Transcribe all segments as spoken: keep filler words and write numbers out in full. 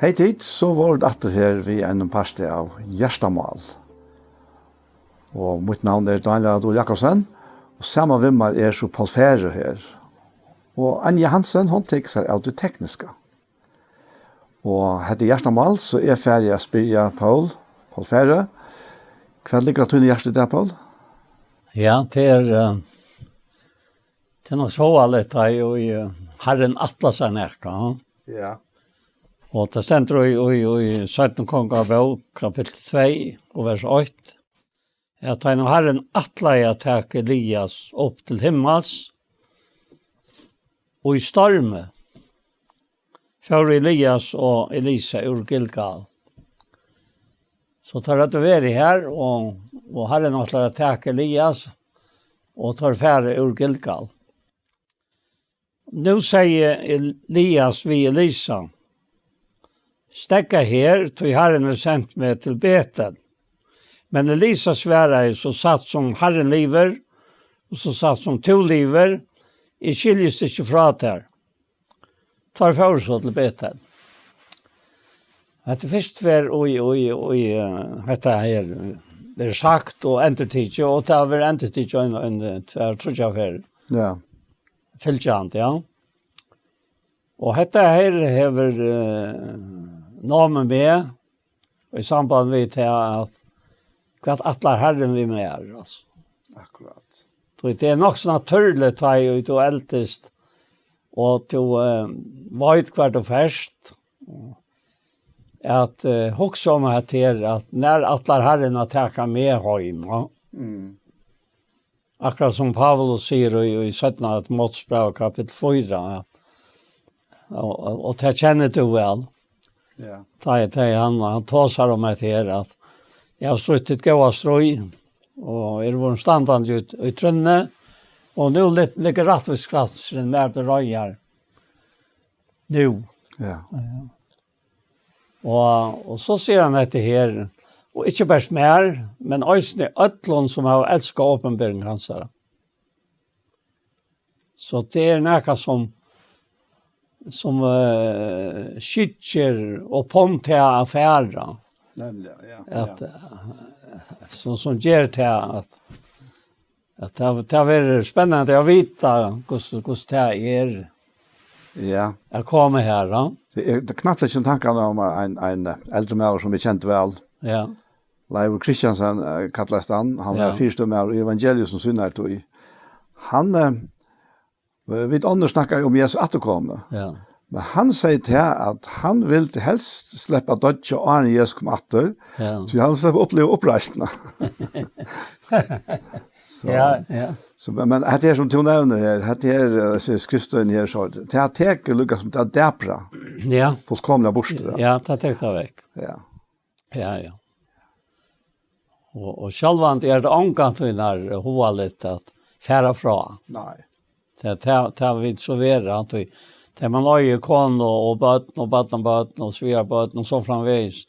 Hey tit, so vóru vit aftur her við einum parti av Hjartamál. Og mítt navn er Daniel Adol Jakobsen, og saman við mær er so Poul Færø her. Og Anja Hansen, hon tekur sær av tí tekniska. Og hetta er Hjartamál, so eg fari at spyrja Poul, Poul Færø, hvat liggur á tínum hjarta í dag, Poul? Ja, tað er, eh, tað er nokk so alvorligt, tá ið, eh, Harrin ætlar sær nakað, ha? Ja. Og tað stendur í, í, í seinnu Kongabók, kapittul tvey og vers eitt, at tá ið Harrin ætlaði at taka Elias upp til himmals, og í stormi, fóru Elias og Elisa úr Gilgal. So teir høvdu verið her, og, og Harrin ætlar at taka Elias, og teir fara úr Gilgal. Nú segði Elias við Elisa: "Steðga her, tí Harrin hevur sent meg til Betel." Men Elisa svaraði: "So satt sum Harrin livir, og so satt sum tú livir, eg skiljist ikki frá tær." Teir fóru so til Betel. Hetta er fyrstu ferð, og, og, og, eh, hetta her er sagt og endurtikið, og tað hevur verið endurtikið ein, ein, eh, tvær, tríggjar ferðir. Ja. Fylgjandi, ja. Og hetta her hevur, eh, numið meg, og í samband við tað at hvat ætlar Harrin við mær, altso. Akkurát. Tí tað er nokk so natúrligt, tá ið tú eldist, og tú, eh, veit hvar tú fert, at, eh, hugsa um hetta her, at nær ætlar Harrin at taka meg heim, ja? Mm. Akkurát sum Paulus sigur í, í seinna Timotesbræv, kapittul fýra, at, og, og, og tað kennir tú væl. Ja. Tá ið, tá ið hann, hann tosar um hetta her, at: "Eg havi strítt tað góða stríð, og eri vorðin standandi í, í trúnni, og nú lit-, liggur rættvísiskransurin mær til reiðar nú." Ja. Ja. Og, og so sigur hann hetta her: "Og ikki bert mær, men eisini øllum, sum hava elskað opinbering hansara." So tað er nakað sum, sum, eh, skyggir upp um tað at fara. Nemliga, ja, at, ja. Eh, sum, sum ger tað at, at tað, tað verður spennandi at vita hvussu, hvussu tað er, ja, at koma her, ja. Tað er, tað er knappliga ikki tankarnar um ein, ein, eh, eldri maður sum eg kendi væl. Ja. Leivur Christiansen, eh, kallaðist hann. Hann var, ja, fyrstu maður í evangelium sum synnar tog. Hann, eh, vit onnur snakka um Jesu afturkomu. Ja. Men hann segði til at hann vildi helst sleppa at doyggja áðrenn Jesus kom aftur, ja, tí hann slapp at uppliva uppreisnina. So, ja, ja. So, men, men hetta er sum tú nevnir her, hetta er, eh, hesi skriftstøðini her, so tað tekur líka sum tað dapra. Ja. Fullkomiliga burtur, ja. Ja, tað tekur tað vekk. Ja. Ja, ja. Og, og sjálvandi er tað ongantíð nær hugaligt at fara frá. Nei. Tað, tað, tað vil so vera, at tí, tá man eigur konu og børn og barnabørn og svigarbørn og so framvegis.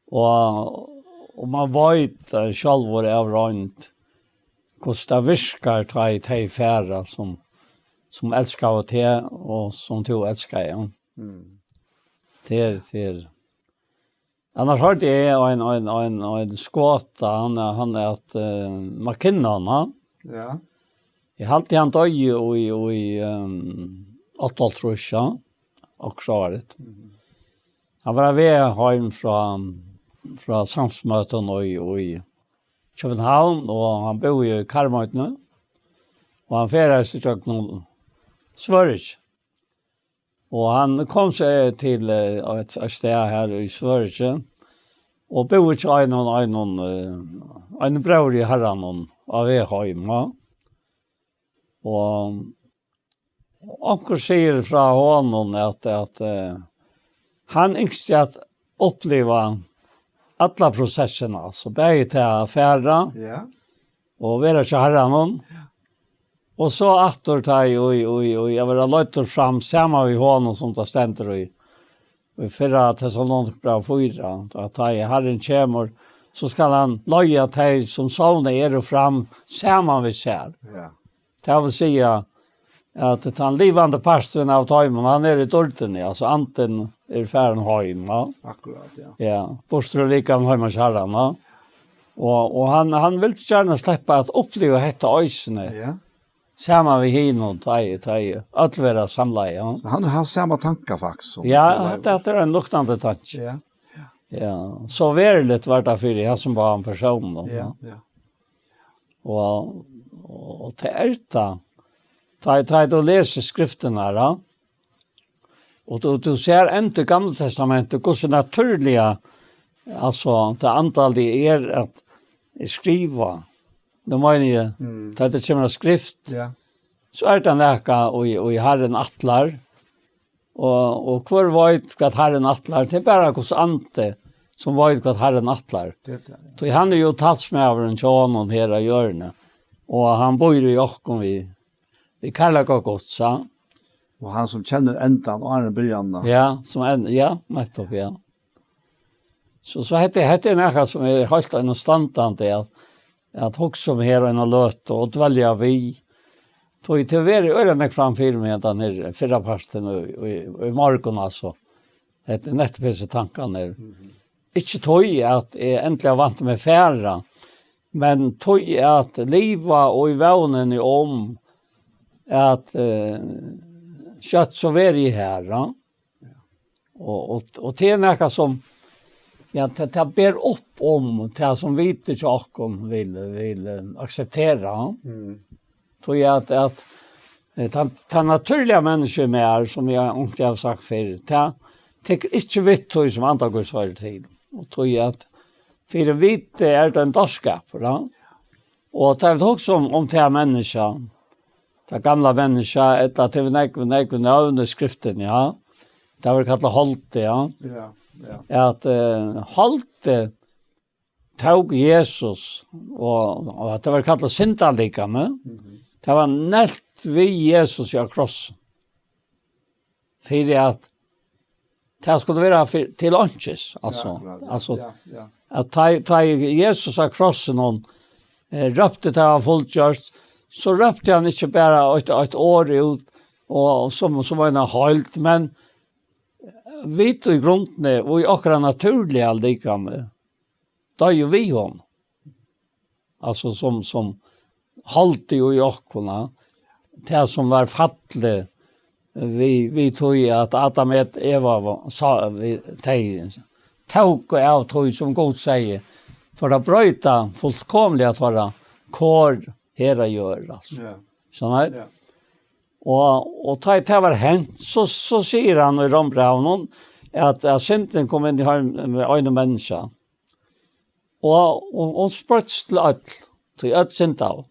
Og, og man veit, eh, sjálvur av roynd, hvussu tað virkar, tá ið tey fara, sum, sum elskaðu teg, og sum tú elskaði, ja. Mm. Tað er, tað er. Annars hoyrdi eg ein, ein, ein, ein skota, hann er, hann er at, eh, McKinnon, ha? Ja. Eg haldi, hann doyði í, í, ehm, áttaoghálvtrýss, ja. Og so var det. Mhm. Hann var á veg heim frá, frá samsmøtum í, í København, og hann búði í Karmøytuni, og hann ferðaðist ígjøgnum Svøríki. Og hann kom seg til, eh, eitt, eitt stað her í Svøríki, og búði hjá einum, einum, eh, einum bróður í Harranum á veg heim, ja. Og onkur sigur frá honum at, at, eh, hann ynskti at uppliva alla prosessina, altso bæði tað at fara, ja, og vera hjá Harranum. Ja. Og so aftur tá ið, ið, ið, ið at vera leiddur fram saman við honum, sum tað stendur í, í fyrra Tessalonikabræv fýra, at tá ið Harrin kemur, so skal hann leiða tey, sum sovnað eru, fram saman við sær. Ja. Tað vil siga, at tann livandi parturin av teimum, hann er í dýrdini, altso andin er farin heim, ja. Akkurát, ja. Ja, burtur úr likamið heima hjá Harranum, ja. Og, og hann, hann vildi gjarna sleppa at uppliva hetta eisini. Ja. Saman við hinum, tá ið, tá ið øll verða samlaði, ja. So hann hevur havt sama tanka, faktiskt, sum Ja, skrivaði. Hetta, hetta er ein luktandi tanki. Ja. Ja, so veruligt var tað fyri hasum báðum persónum, ja, ja. Og, og tað er tað. Tá, tá tú lesur skriftirnar, ja, og tú, tú sær enn í Gamla Testamentið, hvussu natúrliga, altso, tað andaliga er at skriva. Nú meini eg, Mm. tá tað kemur á skrift, Ja. so er tað nakað, og, og Harrin ætlar, og, og hvør veit, hvat Harrin ætlar? Tað er bara Guds andi, sum veit, hvat Harrin ætlar. Tað er tað, ja. Tí hann er jú talsmaðurin hjá honum her á jørðini, og hann býr í okkum við, við kærleika Guds, ja. Og hann sum kennir endan áðrenn byrjanina. Ja, sum enn, ja, nettupp, ja. So, so hetta, hetta er nakað sum er heilt einastandandi at, at hugsa um her eina løtu og dvelja við. Tí tað verður øgiliga nógv fram fyri meg, hendan her fyrrapartin í, í, í morgun, altso. Hetta er nettupp hesir tankarnir. Mhm. Ikki tí at eg endiliga vænti meg fara, men tí at liva í vónini um at, eh, skjótt so verði eg har, ja. Og, og, og tað er nakað sum, ja, tað, tað ber upp um tað sum vit hjá okkum vil, vil, eh, akseptera. Mm. Tí at, at, eh, tað, tað natúrliga menniskjað í mær, sum eg onkuntíð havi sagt fyrr, tað tekur ikki við tí sum andagudis hoyrir til. Og tí at fyri viti er tað ein dárskapur, ja. Og tá vit hugsa um, um tað menniskjað, tað gamla menniskjað, ella tað við nógv, nógv nøvn í skriftini, ja. Tað verður kallað holdið, ja. Ja, ja. At, eh, holdið tók Jesus, og, og at tað verður kallað syndarlikami. Mhm. Tað var nelt við Jesus á krossin. Fyri at tað skuldi vera fyri, til einkis, altso, Ja, akkurát, ja, altso, ja, ja. at tá, tá Jesus á krossinum, eh, rópti, "Tað er fullgjørt", so rópti hann ikki bara eitt, eitt orð út, og sum, sum eina heild, men vit í grundini, og í okkara natúrliga likami, doyðu við honum. Altso sum, sum holdið í okkum, tað sum var fallið við, við tí at Adam og Eva var, sá, við, tey tóku av tí sum Gud segði, for at broyta fullkomiliga teirra kor her á jørð, altso. Ja. Sånn er. Ja. Og, og tá tað var hent, so, so sigur hann í Rómbrævinum at, at syndin kom inn í heim við einum menniskja. Og, og hon spreiddist til øll, tí øll syndaðu.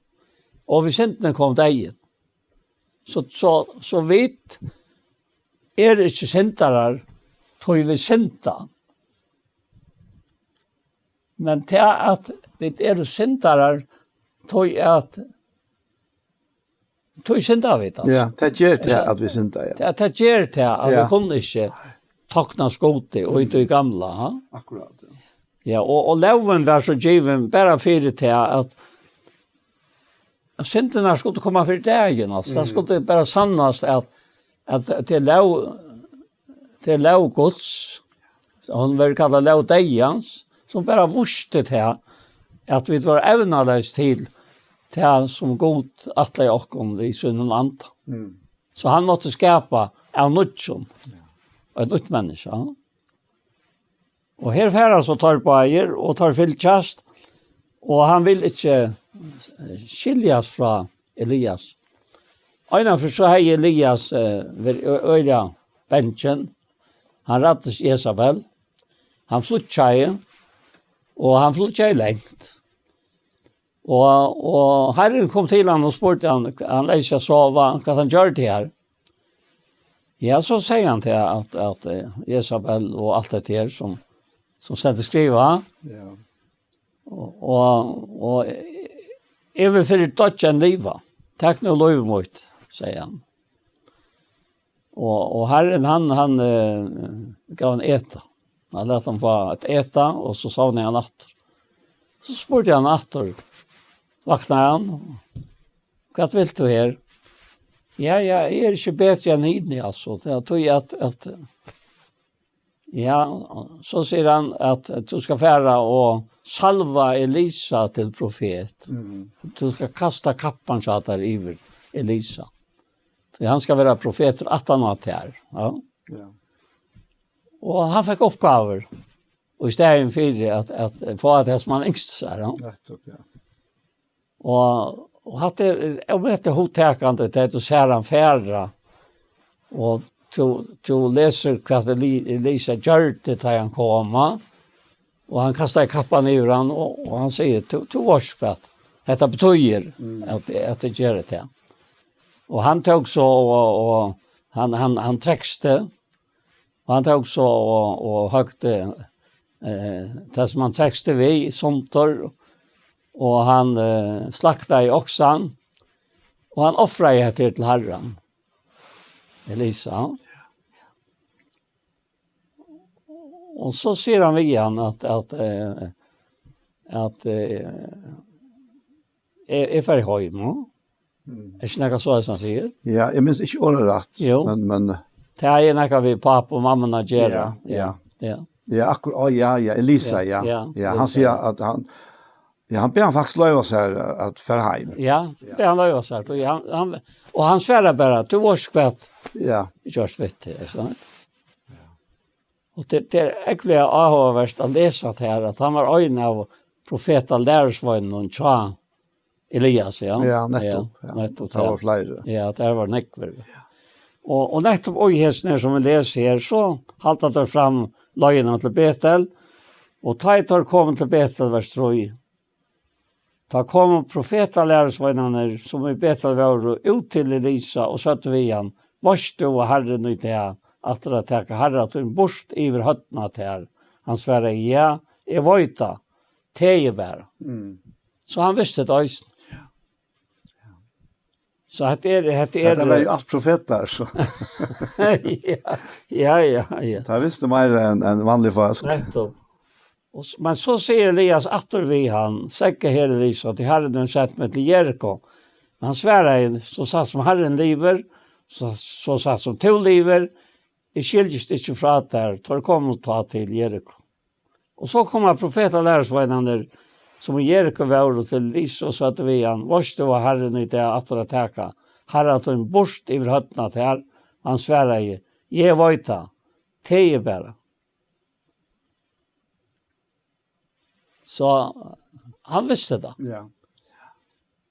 Og við syndini kom deyðin. So, so, so vit eru ikki syndarar, tí vit synda. Men tað at vit eru syndarar, tí at Tí synda vit, altso. Ja, tað ger tað, Altso, at vit synda, ja. tað, tað ger tað, at Ja. vit kunnu ikki tokna skotið og í tí gamla, ha? Akkurát, ja. Ja, og, og lógin var so givin bara fyri tað, at, at syndirnar skuldu koma fyri dagin, altso. Tað Mm. skuldi bara sannast, at, at, at tað lóg, tað lóg Guds, hon verður kallað lóg deyðans, sum bara vísti tað, at vit vóru evnaleys til tað, sum Gud ætlaði okkum við sínum anda. Mm. So hann mátti skapa av nýggjum, Ja. eitt nýtt menniskja. Og her fara so teir báðir, og teir fylgjast, og hann vil ikki, eh, skiljast frá Elias. Einaferð so hevði Elias, eh, verið ø-, øgiliga bangin. Hann ræddist Jesabel. Hann flýggjaði, og hann flýggjaði langt. Og, og Harrin kom til hann og spurdi hann, hann legði seg at sova, hvat hann gjørdi her. Ja, so segði hann til at, at, eh, Jesabel og alt hetta her, sum, sum stendur skrivað. Ja. Og, og, og eg vil fyrr doyggja enn liva. Tak nú lív mítt, segði hann. Og, og Harrin, hann, hann, eh, gav hann eta. Hann læt hann fáa at eta, og so sovnaði hann aftur. So spurdi hann aftur, vaknaði hann, "Hvat vilt tú her?" Ja, ja, eg eri ikki betri enn hini, altso. Tað er tí at, at, ja, so sigur hann at tú skal fara og salva Elisa til profet. Mm. Tú skal kasta kappan hjá tær yvir Elisa. So hann skal vera profetur aftan á tær, ja. Ja. Og hann fekk uppgávur, og í staðin fyri at, at fáa tað sum hann ynskti sær, ja. Nettopp, ja. Og, og hatta er, og hetta er hugtakandi, tað tú sær hann fara, og tú, tú lesur hvat Eli-, Elisa gjørdi, tá hann kom, og hann kastaði kappan yvir hann, og, og hann sigur, tú, tú veitst hvat hetta betýðir, mm, at, at eg geri tað. Og hann tók so, og, og hann, hann, hann treksti, og hann tók so og, og høgdi, eh, tað sum hann treksti við, sundur, og hann, eh, slaktaði oksan, og hann ofraði hetta her til Harran. Elisa. Og so sigur hann við hann at, at, eh, at, eh, eg, eg fari heim, no? Mm. Er ikki nakað so, sum hann sigur? Ja, eg minnist ikki orðarætt, jú, men, men tað er nakað við pápa og mamma at gera. Ja, ja. Ja. Ja, akkur-, á, ja, ja, Elisa, ja, ja. Ja, ja, hann Elisa, sigur ja. At hann, ja, hann bað hann faktiskt loyva sær at fara heim. Ja, ja. Bað hann loyva sær, og hann, hann, og hann svarar bara, tú veitst hvat, ja, eg gjørdi við teg, er sant? Og tað, tað er ógvuliga áhugavert at lesa tað her, at hann var ein av profetalærisveinunum hjá Elias, ja. Ja, nettopp, ja, ja. Nettopp, tað var fleiri. Ja, tað var nógvir. Ja. Og, og nettopp í hesum her, sum vit lesa her, so halda teir fram leiðina til Betel, og tá ið teir koma til Betel, vers trý, tá komu profetalærisveinarnir, sum í Betel vóru, út til Elisa og søgdu við hann, veitst tú, at Harrin í dag ætlar at taka harra tín burt yvir høvdina á tær? Hann svaraði, ja, eg veit tað, tað er bara. Mm. So hann visti tað eisini. Ja. So hetta er, hetta er, hetta var jo alt profetar, so. Ja, ja, ja, ja. Tað vistu meira enn, enn vanlig fólk. Nettopp. Og s-, men so sigur Elias aftur við hann, steðga her, Elisa, tí Harrin hevur sent meg til Jeriko. Men hann svaraði, so satt sum Harrin livir, so, so satt sum tú livir, eg skiljist ikki frá tær, teir komu tá til Jeriko. Og so koma profetalærisveinarnir, sum í Jeriko vóru, til Elisa og søgdu við hann, veitst tú, at Harrin í dag ætlar at taka harra tín burt yvir høvdina á tær? Hann svaraði, eg veit tað, tað er bara. So hann visti tað. Ja.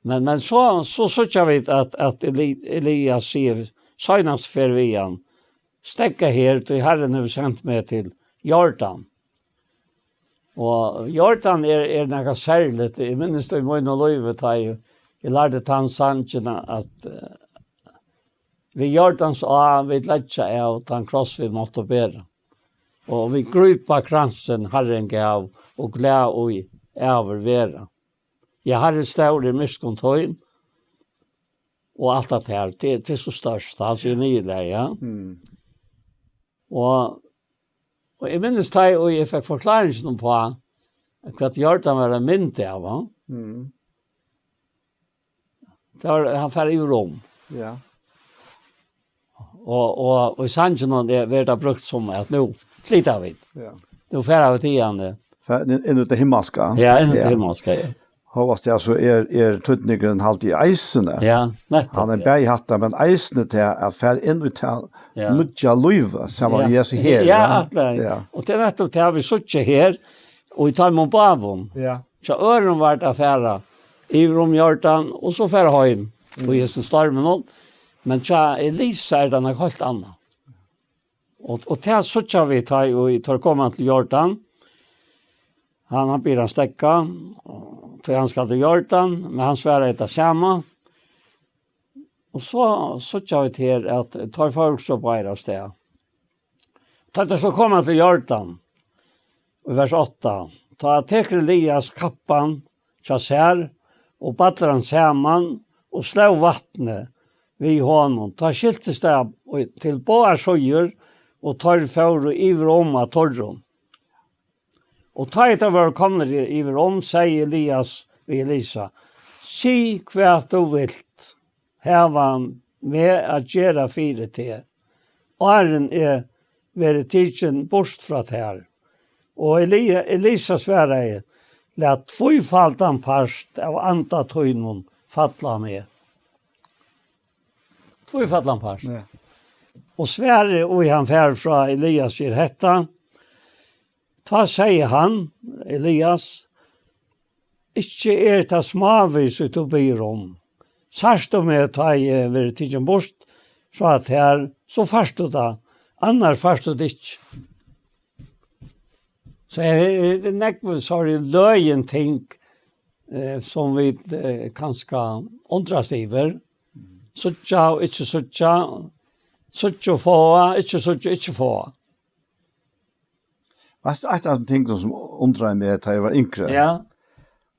Men, men so, so síggja vit at, at Eli-, Elias sigur, seinast fer við hann, steðga her, tí Harrin hevur sent meg til Jordan. Og Jordan er, er nakað serligt. Eg minnist í mínum lívi, tá eg, eg lærdi tann sangin at, eh, við Jordans á, vit leggja av, tann kross vit máttu bera. Og vit grípa kransin, Harrin gav, og glað í ævir vera. Ja, Harri stór er myrkum tín, og alt det her, det, det er så størst, han sier nylig, ja. Mm. Og, og jeg minnes da, og jeg fikk forklaringen på, hvat Jordan var en mynd av, va? Mm. Det var, han fer i rom. Ja. Og, og, og i sangen, og det blir det brukt som at nå sliter vi. Ja. Nå fer vi til igjen, det. Fer inn, inn i det himmelske. Ja, inn i det himmelske, ja. Hóast tað, so er, er týdningurin haldin í eisini. Ja, nettopp, hann er ja. Bæði hatta, men eisini til at fara inn í tað ja. Nýggja lív, sum ja. Jesu her. Ja, ja. Akkurat. Ja. Og tað er nettopp tað vit síggja her, og í teimum báðum. Ja. Hjá øðrum var tað at fara yvir um Jordan, og so fara heim, mm. Og í hesum storminum. Men hjá Elisa er tað nakað heilt annað. Og, og tað síggja vit tá ið teir koma til Jordan. Hann, hann biður hann steðga, tí hann skal til Jordan, men hann svarar tað sama. Og so síggja vit her, at teir fóru so báðir av stað. Tá teir so koma til Jordan, í vers átta, tá tekur Elias kappan hjá sær og ballar hann saman og sló vatnið við honum. Tá skiltist tað í, til báðar síður, og teir fóru yvir um á turrum. Og tá ið teir vóru komnir y-, yvir um, segði Elias við Elisa, sig hvat tú vilt, hava meg at gera fyri teg, áðrenn eg verði tikin burt frá tær? Og Elia, Elisa svaraði: Lat tvífaldan part av anda tínum falla á meg. Tvífaldan part. Ja. Og svarið, og hann fær frá Elias, er hetta: Tá segði hann, Elias: Ikki er tað smávegis, ið tú biður um. Sært tú meg, tá eg verði tikin burt frá tær, so fært tú tað, annars fært tú tað ikki. So er, er, er nógv, so er løgin ting, eh, sum vit, eh, kanska undrast yvir. Síggja og ikki síggja, síggja og fáa, ikki síggja, ikki fáa. Veitst, eitt av teimum tingum sum undraði meg, tá eg var yngri, Ja,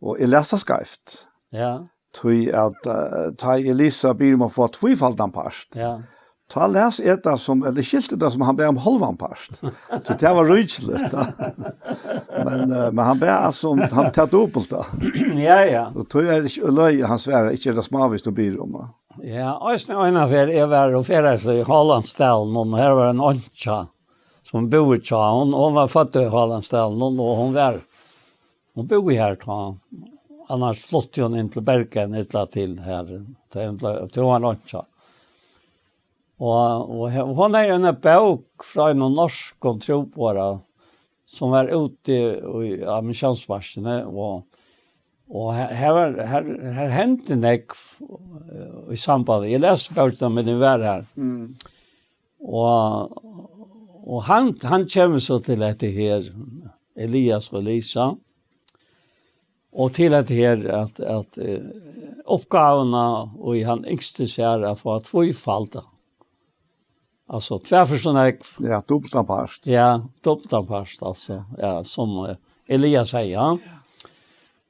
og eg las tað skeivt, ja, tí at, eh, tá Elisa biður um at fáa tvífaldan part, ja, tá las eg tað sum, ella skilti tað sum hann bað um hálvan part. So tað var ríkiligt, tá. Men, eh, men hann bað, altso, um hann, tað dupulta. Ja, ja. Og tí er ikki løgið, hann svarar: Ikki er tað smávegis, tú biður um, va? Ja, eisini eina ferð eg var og ferðaðist í Hálandsdalinum, og her var ein einkja, sum búði hjá, hon, hon var fødd í Hálandsdalinum, og hon var, hon búði her tá. Annars flutti hon inn til Bergen, ella til her, til hon ble, til hon var einkja. Og, og he-, hon hevði eina bók frá einum norskum trúboðara, sum var úti í, á missiónsmarkini, og, og her, her var, her, her hendi nógv, eh, í sambandi. Eg lesi bókina, meðan eg var her. Mm. Og, og hann, hann kemur so til hetta her, Elias og Elisa, og til hetta her, at, at, eh, uppgávuna, og hann ynskti sær at fáa tvífalda. Altso, tvær ferðir so nógv. Ja, dupultan part. Ja, dupultan part, altso. Ja, sum, eh, Elias sigur, ja.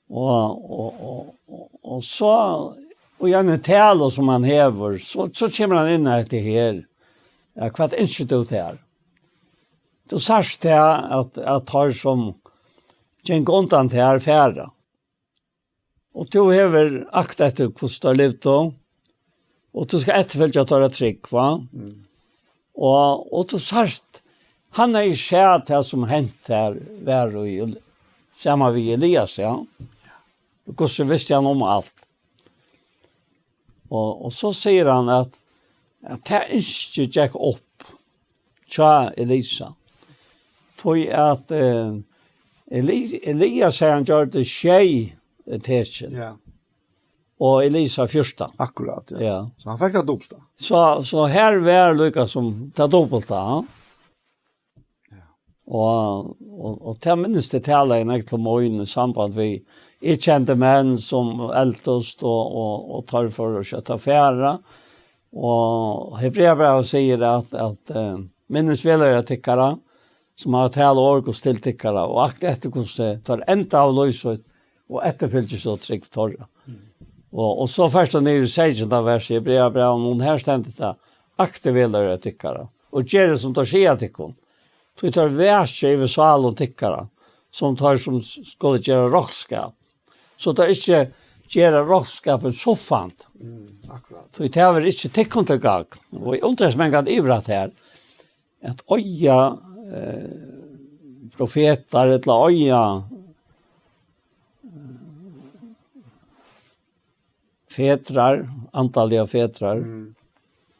Og, og, og, og, og so, og í eini talu sum hann hevur, so, so kemur hann inn á hetta her. Ja, hvat ynskir tú tær? Tú sært tað, at, at teir sum ganga undan tær fara. Og tú hevur akt eftir, hvussu teir livdu, og tú skalt eftirfylgja teirra trúgv, va? Mm. Og, og tú sært, hann hevði sæð tað sum hent her, var í, saman við Elias, ja. Og hvussu visti hann um alt? Og, og so sigur hann at, at tað ynskið gekk upp hjá Elisa. Tí at, eh, Eli-, Elias, sigur hann, gjørdi sjey, eh, tekin. Ja. Og Elisa fjúrtan. Akkurát, ja. Ja. So hann fekk tað dupulta. So, so her var líka sum tað dupulta, ja. Ja. Og, og, og tað minnist eg talaði nógv um í samband við, eg kendi menn sum eldust og, og, og teir fóru at skjóta fara. Og Hebreabrævið sigur at, at, eh, minnist vælgera tykkara, sum hava talað orð Guds til tykkara, og akt eftir Guds, eh, teir enda av lív sítt, og eftirfylgist og trúgv teirra. Mm. Og, og so fert tú niður í sekstanda vers í Hebreabrævinum, her stendur tað: Aktið vælgera tykkara, og gerið sum teir siga tykkum. Tí teir vakja yvir sálum tykkara, sum teir sum s-, skulu gera roknskap. So teir ikki gera roknskapin suffandi. Mm, akkurát. Tí tað verður ikki tykkum til gagn. Og eg undrist mangan yvir at her, at eiga, eh, profetar, ella eiga, eh, fedrar, andaliga fedrar, Mm.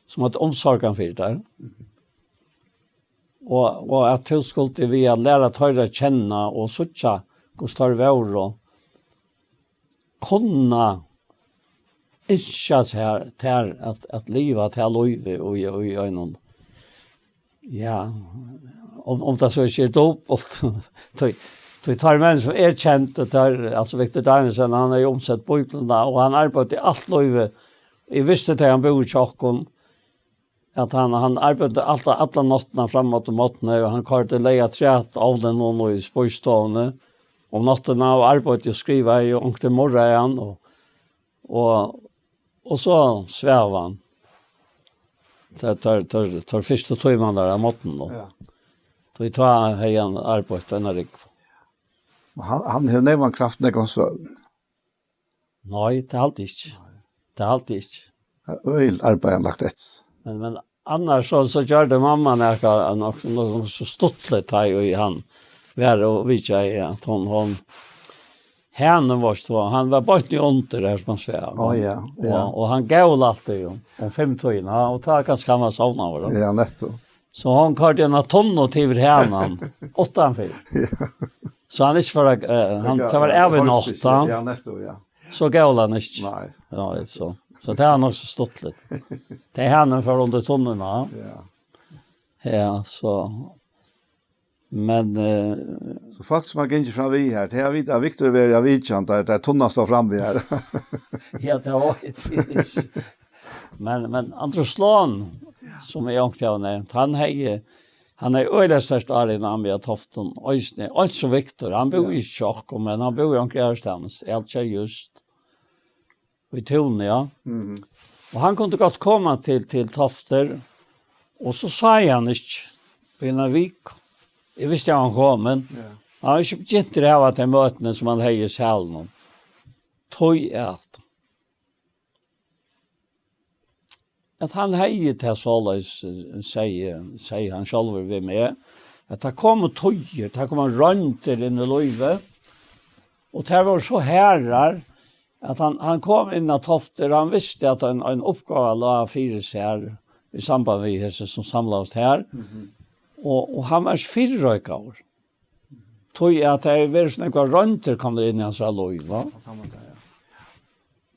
sum høvdu umsorgan fyri tær. Mm. Og, og at tú skuldi við at læra teir at kenna og síggja, hvussu teir vóru, kunna ynskja tær, tær at, at liva tað lívið í, í einum, ja, um, um tað so ikki er dupult. Tí, tí teir menn sum eg kendi, teir, altso Victor Danielsen, hann hevur umsett Bíbliuna, og hann arbeiddi alt lívið. Eg visti tað, hann búði hjá okkum, at hann, hann arbeiddi alt, alla náttina fram til morgunar, og hann koyrdi leið afturat ovnin og í spísistovuni um náttina og arbeiddi og skrivaði, og onkuntíð morraði hann, og, og, og so svav hann. Teir, teir, teir, teir fyrstu tímarnar av morgninum. Ja. Tí tá hevði hann arbeitt eina rúgvu. Men hann, hann hevur nógvan kraft, nógvan svøvn. Nei, tað haldi eg ikki. Nei. Tað haldi eg ikki. Øgiligt arbeiði hann lagt eftir. Men, men annars so, so gjørdi mamma nakað, nokk, nokk so stuttligt tá í hann var og vitjaði, at hon, hon, hanin, veitst tú, hann var beint í undir her, sum hann sá. Á, ja, og, ja. Og hann gól altíð um, um fimmtíðina, og tá kanska hann var sovnaður, da. Ja, nettupp. So hon koyrdi eina tunnu til yvir hanan, uttanfyri. Ja. So hann ikki fór at, eh, hann, ja, tað var ja, av í nátt, ja, ja, nettupp, ja. So gól hann ikki. Nei. Ja, so. So tað er nokk so stuttligt. Tað er hann fór undir tunnuna. Ja. Ja, so. Men, eh, so fólk sum hava gingið fram við her, tey hava vitað, at Viktor verið á vitjan, tá, tá tunnan stóð fram við her. Ja, tað var eitt. Men, men Andrus Lon, sum eg onkuntíð havi nevnt, hann hevði, hann hevði øgiliga sterkt álit á meg á Toftum, eisini, eins og Viktor, hann búði ja. Ikki hjá okkum, men hann búði onkra aðrastaðni, alt seg just. Í Túni, ja. Mhm. Og hann kundi gott koma til, til Toftir, og so sá eg hann ikki í eina viku. Eg visti at hann kom, men ja. Hann var ikki begynt at hava tey møtini sum hann hevði í salinum. Tí at, at hann hevði tað soleiðis, eh, segði, segði hann sjálvur við meg, at tað komu tíðir, tað komu royndir inn í lívið, og tær vóru so harðar, at hann, hann kom inn á Toftir, hann visti, at ein, ein uppgáva lá fyri sær í samband við hesi, sum samlaðust her, mhm. Og, og hann var ikki fyrireikaður. Tí at tað hevði verið so nógvar royndir komnar inn í hansara lív, va? Ja, kann man siga.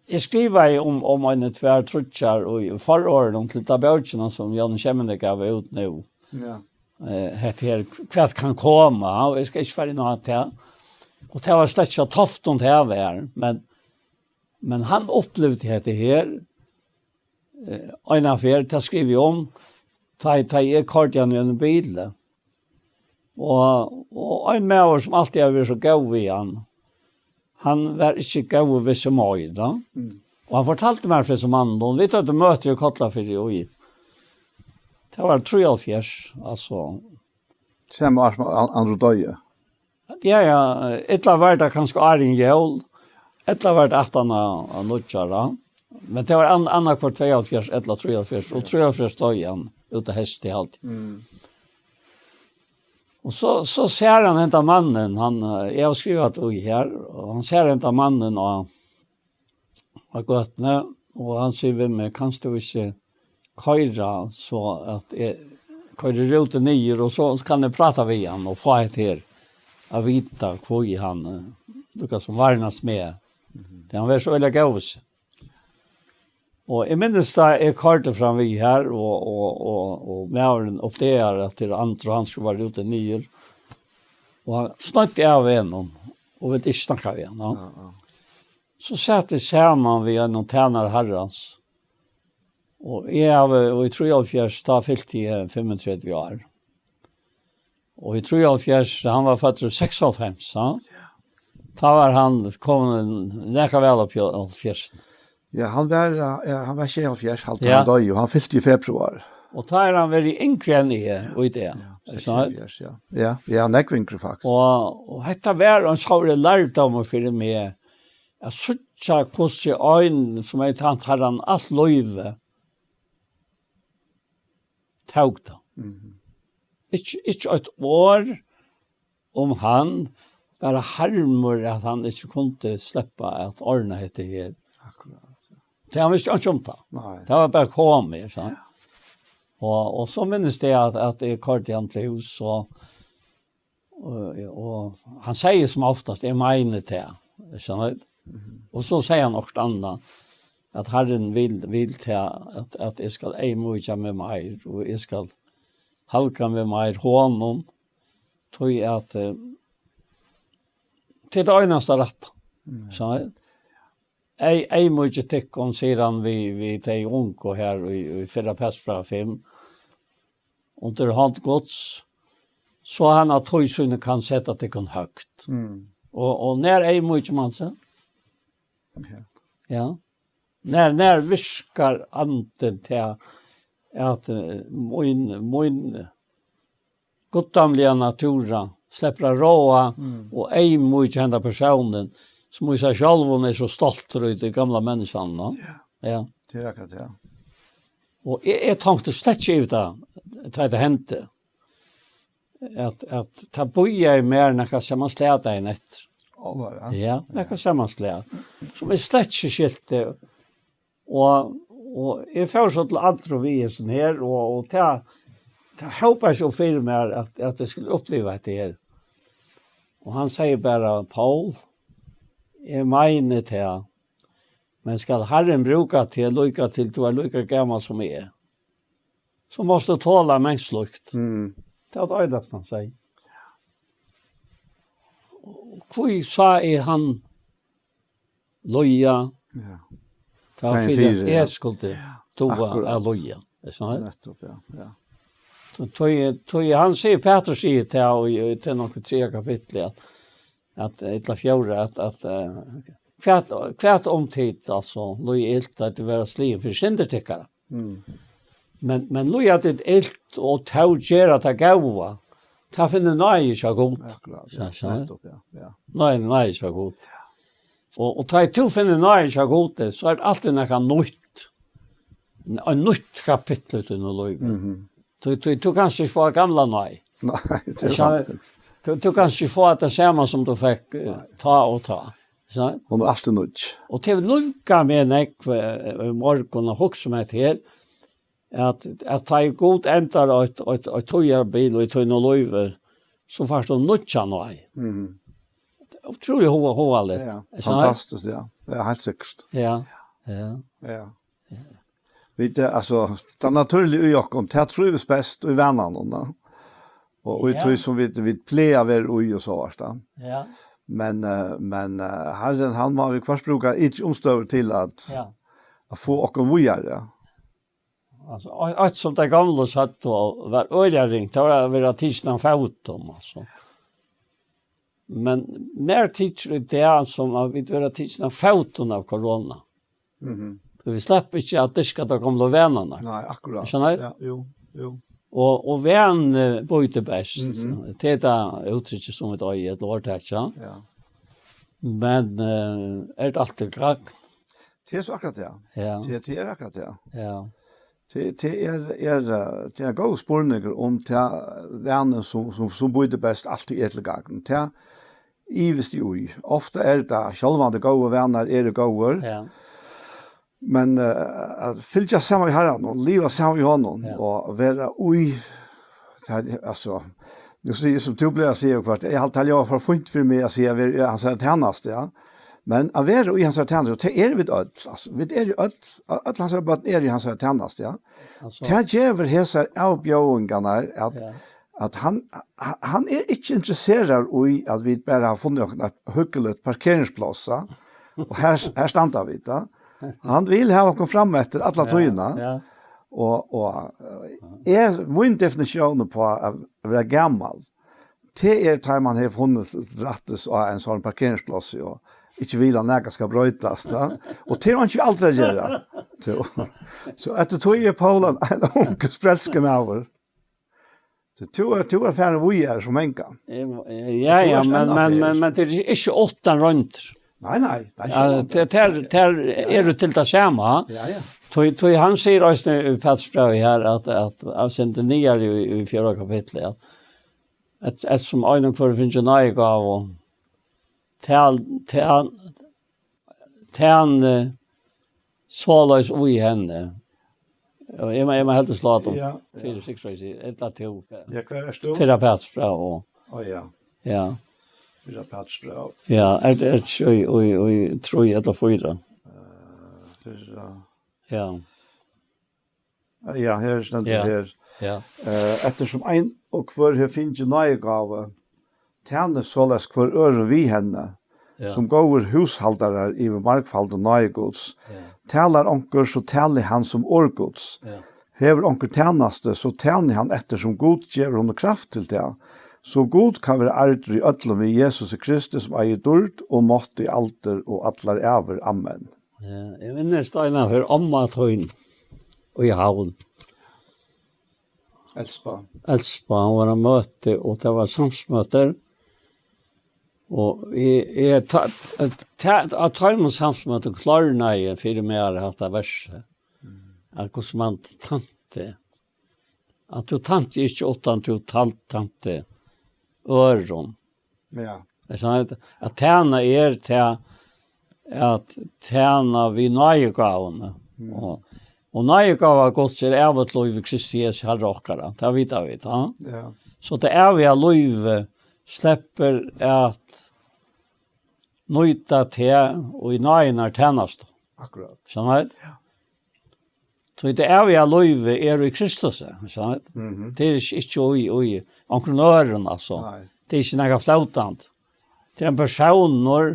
Eg skrivaði um, um eini tvær, tríggjar í fororðum til ta bókina, sum Jón Kjemne gav út nú. Ja. Eh, hetta her, hvat kann koma, og eg skal ikki fara inn á tað. Og tað var slett ikki á Toftum, tað var, men, men hann upplivdi hetta her, eh, eina ferð, tað skrivi eg um, tá, tá eg koyrdi hann í einum bili. Og, og ein maður sum altíð hevur verið so góður við hann, hann var ikki góður við seg meir, da. Mm. Og hann fortaldi mær frá hesum manninum, og vit høvdu møti í Kollafirði í, tað var trýoghálvfjerðs, altso. Sama ár sum An-, Andrew doyði. Ja, ja, ella var tað kanska áðrenn jól, ella var tað aftan á, á nýggjár, da. Men tað var ann-, annaðhvørt tveyoghálvfjerðs ella trýoghálvfjerðs, og trýoghálvfjerðs doyði hann út av hesti, haldi eg. Mm. Og so, so sær hann henda mannin, hann, eh, eg havi skrivað tað í her, og hann sær henda mannin á, á gøtuni, og hann sigur við meg, "Kanst tú ikki koyra so at eg koyri rútin niður, og so kann eg práta við hann og fáa hetta her at vita, hví hann, eh, líka sum varnast meg." Mhm. Tí hann var so øgiliga góður við seg. Og eg minnist, tá eg koyrdi fram við her, og, og, og, og maðurin uppdagar, at tað er Andrus, hann skrúvar rútin niður. Og hann snoyddi av vegnum og vildi ikki snakka við hann, ja. Ja, ja. So sat eg saman við einum tænara Harrans. Og eg havi, og í trýoghálvfjerðs, tá fylti eg fimmogtretivu ár. Og í trýoghálvfjerðs, hann var føddur í seksoghálvfems, ja. Tá var hann komin nakað væl upp í hálvfjerðs. Ja, hann var, ja, hann var sjeyoghálvfjerðs, halvt ja. Hann doyði, og hann fylti í februar. Og tá er hann verið yngri enn eg, og í dag. Ja, ikki sant? Seksoghálvfjerðs, ja. Ja, ja, nógv yngri, faktiskt. Og, og hetta var ein stór lærdómur fyri meg, at síggja, hvussu ein, sum hevði tænt Harran alt lívið, tók tað. Mhm. Ikki, ikki eitt orð um hann, bara harmur, at hann ikki kundi sleppa at ordna hetta her. Akkurát, ja. Tí hann visti einki um tað. Nei. Tað var bara komið, sant? Ja. Og, og so minnist eg, at, at eg koyrdi hann til hús, og, og, og hann segði sum oftast, "Eg meini tað." Skilur tú? Mhm. Og so segði hann okkurt annað, at Harrin vil, vil tað, at, at eg skal eyðmýkja meg meir, og eg skal halga meg meir honum, tí at, eh, tað er tað einasta rætta. Mm. Skilur tú? "Ey-, eyðmýkið tykkum," sigur hann við, við tey ungu her í, í fyrra Pestbræv fimm. "Undir hond Guds, so hann av tíð síni kann seta tykkum høgt." Mm. Og, og nær eyðmýkir mann seg? Ja. Ja. Nær, nær virkar andin til at, eh, mín, mín guddamliga natúra sleppur at ráða mm. Og eyðmýkja henda persónin, sum í sær sjálvum er so stoltur í tí gamla menniskjanum, no? Ja. Ja. Tað er akkurát, ja. Og eg, eg tonkti slett ikki yvir tað, tá tað hendi. At, at tað bíðaði mær nakað sum man slætaði inn eftir. Álvara. Ja, nakað sum man slæt. Sum eg slett ikki skilti. Og, og eg fór so til Andra við hesum her, og, og tað, tað hópaði seg upp fyri mær, at, at eg skuldi uppliva hetta her. Og hann segði bara, Poul, eg meini tað, men skal Harrin brúka teg líka til, tú er líka gamal sum eg, so mást tú tola mangt slíkt. Mm. Tað var tað einasta, hann segði. Og hví sá eg hann líða? Ja. Tað var fyri, fyri, at eg skuldi duga at líða. Er tað so? Nettupp, ja, ja. So, tá, tá hann sigur, Petrus sigur tað, og í, í, til nokk triðja kapitli, at, at, ella fjórða, at, at, eh, hvat, hvat um tit, altso, líða ilt, at tit verða sligin fyri syndir tykkara. Mm. Men, men líða tit ilt og tó gera tað góða, tað finnur náði hjá Gud. Akkurát, ja. Skilst, skilst. Nettupp, ja, ja. Náði, náði hjá Gud. Ja. Og, og tá tú finnur náði hjá Gud, so er tað altíð nakað nýtt. Ein nýtt kapittul í tínum lívi. Mhm. Tú, tú, tú kanst ikki fáa gamla náði. Nei, tað er sant. Skilst? Tú, tú kanst ikki fáa tað sama sum tú fekk, eh, nei, tá og tá. Skilst? Hon er altíð nýggj. Og tað er líka við nógv, eh, í morgun at hugsa um hetta her, at, at tá ið Gud endar eitt, eitt, eitt tíðarbil í tínum lívi, so fært tú nýggja náði. Mhm. Ótrúliga huga-, hugaligt. Ja, ja. Er tað so? Fantastiskt, ja. Ja, heilt sikkurt. Ja, ja. Ja. Vit, eh, altso, tað natúrliga í okkum, tað trívist best í vananum, da. Og í, ja, tí sum vit, vit plaga at vera í og so vart, da. Ja. Men, eh, men, eh, Harrin, hann má viðhvørt brúka ytri umstøður til at, ja, at fáa okkum víðari, ja. Altso, ei-, eitt sum tey gomlu søgdu var øgiliga ringt, tað var at vera tikin av fótum, altso. Men mær tykir í dag sum at vit verða tikin av fótum av korona. Mhm. Vit sleppa ikki at dyrka tær gomlu vanarnar. Nei, akkurát. Skilst? Ja, jú, jú. Og, og vani bítur best. Mhm. Tað er tað úttrykki sum vit eiga, ella orðtakið, ja. Ja. Men, eh, er tað altíð til gagn? Tað er so akkurát, ja. Ja. Tað, tað er akkurát, ja. Ja. Tað, tað er, er, eh, tað er ein góður spurningur um tað vani sum, sum, sum bítur best altíð er til gagn. Tað ivist eg í. Ofta er tað, sjálvandi góðir vanar eru góðir. Ja. Men, eh, at fylgja saman við Harranum og liva saman við honum, ja, og vera í, tað, altso, nú sigi eg sum tú plagar at siga, Kurt, eg haldi, tað ljóðar for fínt fyri meg at siga, vera í hansara tænastu, ja. Men at vera í hansara tænastu, tað eru vit øll, altso, vit eru øll, øll hansara børn eru í hansara tænastu, ja. Altso. Tað gevur hesar avbjóðingarnar at, ja, at hann, ha-, hann er ikki interesseraður í, at vit bara hava funnið okkum eitt hugnaligt parkeringspláss, ja, og her, her standa vit, ja. Hann vil hava okkum fram eftir alla, ja, tíðina. Ja. Og, og, eh, er, mín definitión uppá at vera gamal, tað er, tá man hevur funnið rættis á ein sånn parkeringspláss, og ikki vil at nakað skal broytast, ja. Og tað er einki aldur at gera. So, so eftir tí er Poul ein, ein ungur, sprællskur maður. So tú ert, tú ert farin víðari sum engan. Eh, eh, ja, ja, men, men, men, men tað er ikki uttan royndir. Nei, nei, nei, ja, ikki tað, tað, tað er jú til tað sama. Ja, ja. Tí, tí hann sigur eisini í Pætursbrævi her, at, at av sindi niðari í, í fjórða kapitli, ja. At, at sum ein og hvør fingið náðigávu, tað, tað, tæni soleiðis í henni. Og eg má, eg má heldur sláa tað um. Ja, ja. Fyri seks, ella tú. Ja, hvar ert tú? Fyrra Pætursbræv og, ó, ja. Ja. Fyrra Pætursbræv. Ja, er, er ikki í, í, í trý ella fýra? Eh, fyrra. Ja. Ja, her stendur, ja, her. Ja. Eh, eftirsum ein og hvør hevur fingið náðigávu, tænið soleiðis hvør øðrum við henni, ja, sum góðir húshaldarar yvir margfaldi náði Guds. Ja. Talar onkur, so tali hann sum orð Guds. Ja. Hevur onkur tænastu, so tæni hann eftirsum Gud gevur honum kraft til tað. So Gud kann vera ærdur í øllum við Jesusi Kristi, sum eigur dýrd og mátt í aldur og allar ævir. Amen. Ja, eg minnist eina ferð omma tín í Havn. Elspa. Elspa, hon var á møti, og tað var samsmøtir. Og eg, eg ta, ta, á teimum samsmøtum klárnaði fyri mær hatta versið, at hvussu mann tænti, at tú tænti ikki uttan tú tal-, tænti øðrum. Ja. Er sant? At tæna er til at tæna við náðigávuni. Mm. Og, og náðigáva Guds er ævigt lív í Kristi Jesu Herra okkara. Tað vita vit, ja. Ja. So tað æviga lívið sleppur at nýta teg og í náðinnar tænastu. Akkurát. Sannheit? Ja. Tí tað æviga lívið er í Kristus, sannheit? Mhm. Tað er ikki, ikki í, í onkrum øðrum, altso. Nei. Tað er ikki nakað flótandi. Tað er ein persónur,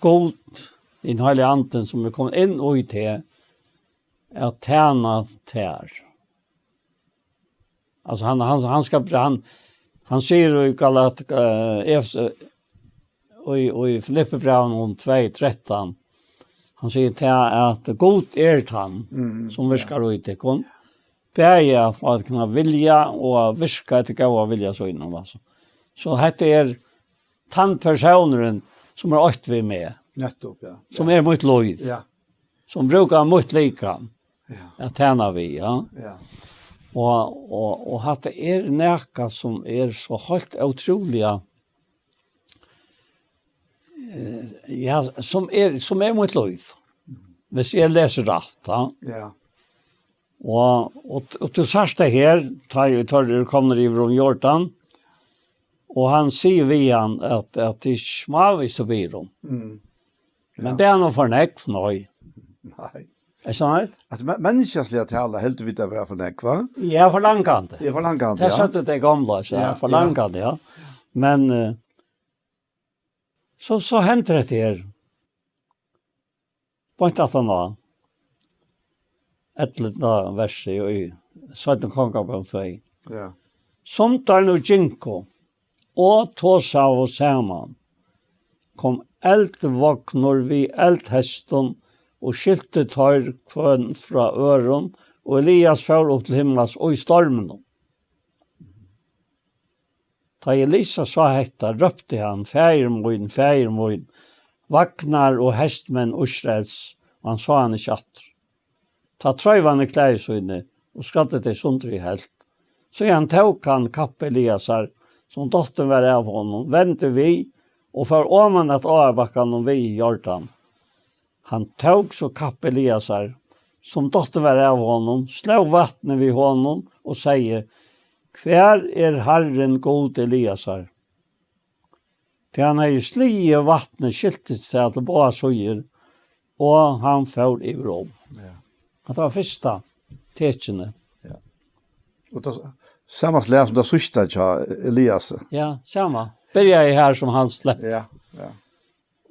Gud, hin heilagi Andin, sum er komin inn í teg, at tæna tær. Altso, hann, hann, hann skal, hann, hann sigur í Galat-, eh, Efes-, eh, í, í Filippibrævinum tvey trettan, hann sigur til at Gud er tann, mm, sum virkar í tykkum, bæði at, at kunna vilja og at virka eftir góða vilja sínum, altso. So hetta er tann persónurin, sum er eitt við meg, nettupp, ja, sum er mítt lív, ja, sum brúkar mítt likam, ja, at tæna við, ja. Ja. Og, og, og hatta er nakað sum er so heilt ótrúliga, eh, ja, sum er, sum er mítt lív, hvis eg lesi rætt, ja. Ja. Og, og, og tú sært tað her, tá ið teir eru komnir yvir um Jordan, og hann sigur við hann at, at tað er smávegis tú biður um. Mm. Men, ja, bað nú fyri nógv, nei. Nei. Er sannheit? At men-, menniskjasliga tala heldur vit at vera fyri nógv, hva? Ja, forlangandi. Ja, forlangandi, ja. Tað søgdu tey gomlu, so, ja, ja, forlangandi, ja. Men, eh, so, so hendir hetta her. Beint aftan á ellivta versið í seinnu Kongabók tvey. Ja. Sum teir nú gingu og tosaðu saman, kom eldvognur við eldhestum og skilti teir hvønn frá øðrum, og Elias fór upp til himmals í storminum. Tá Elisa sá hetta, rópti hann: "Faðir mín, faðir mín, vagnar og hestmenn Ísraels," og hann sá hann ikki aftur. Tá treiv hann í klæði síni og skræddi tey sundur í helvt. Síðan tók hann kappi Eliasar, sum dottin var av honum, vendi við og fór oman at áarbakkanum við Jordan. Hann tók so kappi Eliasar, sum dottin var av honum, sló vatnið við honum og segði: "Hvar er Harrin Gud Eliasar?" Tí hann hevði sligið vatnið, skiltist tað til báðar síður, og hann fór yvir um. Ja. Hatta var fyrsta tekinið. Ja. Og tað s-, sama slag sum tað síðsta hjá Eliasi. Ja, sama. Byrjaði her sum hann sleppti. Ja, ja.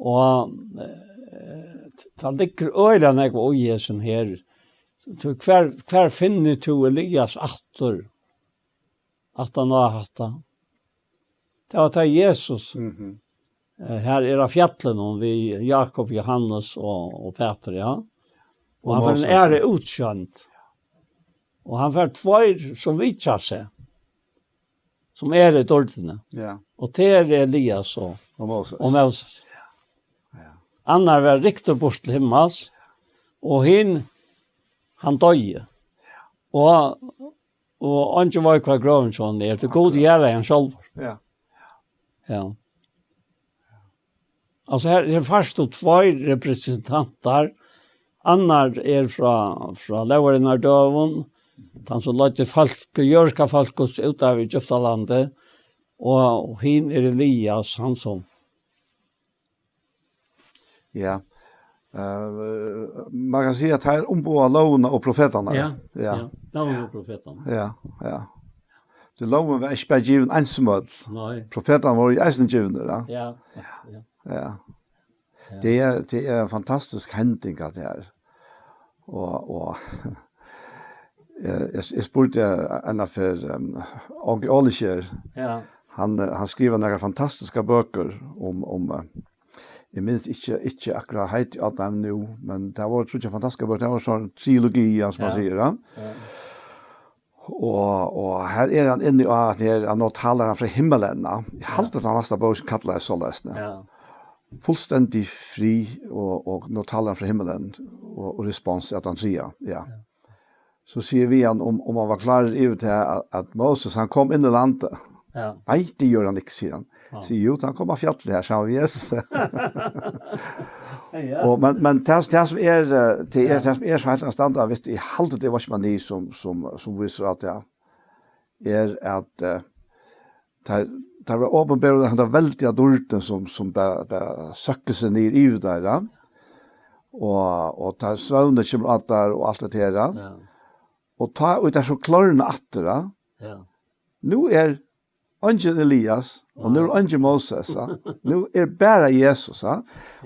Og, eh, tað liggur øgiliga nógv í hesum her. Tú, hvar, hvar finnur tú Elias aftur? Aftan á hatta. Tað var tá Jesus, mhm, eh, her er á fjallinum við Jakob, Johannes og, og Petur, ja. Og hann fær ein Moses, ja, aðra útsjónd. Og hann fær tveir sum vitja seg, sum eru í dýrdini. Ja. Og tað er Elias og, og Moses. Og Moses. Ja. Annar var ryktur burt til himmals, og hin, hann doyði. Og, og eingin veit, hvar grøvin hjá honum er. Tí Gud jarðaði hann sjálvur. Ja. Ja. Altso, her, her fært tú tveir representantar. Annar er frá, frá lógarinnar døgum, tann sum leiddi fólk, jødiska fólk út av Egyptalandi, og hin er Elias, hann sum Ja. Eh, man kann siga at teir umboða lógina og profetarnar. Ja, ja, ja. Lógina og profetarnar. Ja, ja. Tí lógin var ikki bara givin eins og øll. Nei. Profetarnir vóru jú eisini givnir, ja. Ja, ja, ja. Ja. Ja. Tað er, tað er ein fantastisk hending, at tað er. Og, og, eh, eg, eg spurdi eina ferð, em, Áki Oleskjær. Ja. Hann, eh, hann skrivar nakrar fantastiskar bøkur um, um, eh, eg minnist ikki, ikki akkurát heitið á teimum nú, men tað vóru tríggjar fantastiskar bøkur. Tað vóru sovorðnar trilogiar, sum man sigur, ja. Ja. Ja. Og, og her er hann inni á at her, at nú talar hann frá himmelen, ja. Eg haldi at hann næsta bók kallar det soleiðis, ja. Ja. Fullstendig fri, og, og nú talar hann frá himmelen, og, og respons er at hann sigur, ja. Ja. So sigur við hann, um, um hann var klárur yvir til at, at Moses, hann kom inn í landið. Ja. Nei, det gjør han ikke, sier han. Ja. Sigur, jo, hann kom av fjallet her, sa han, yes. Ja. Og, men, men det, det som er, eh, det er, ja, det som er så helt anstående, vet du, jeg halde det var ikke man i som, som, som viser at, ja, er at, eh, det, det var åpenbart, at det veldige dyrten som, som bare, bare søkker seg ned i det der, ja. Og, og det er søvnet kommer at der, og alt det her, ja. Ja. Og ta ut det så klarna atter, ja. Ja. Nå er eingin Elias, og nú er eingin Moses, ja. Nú er bara Jesus, ja.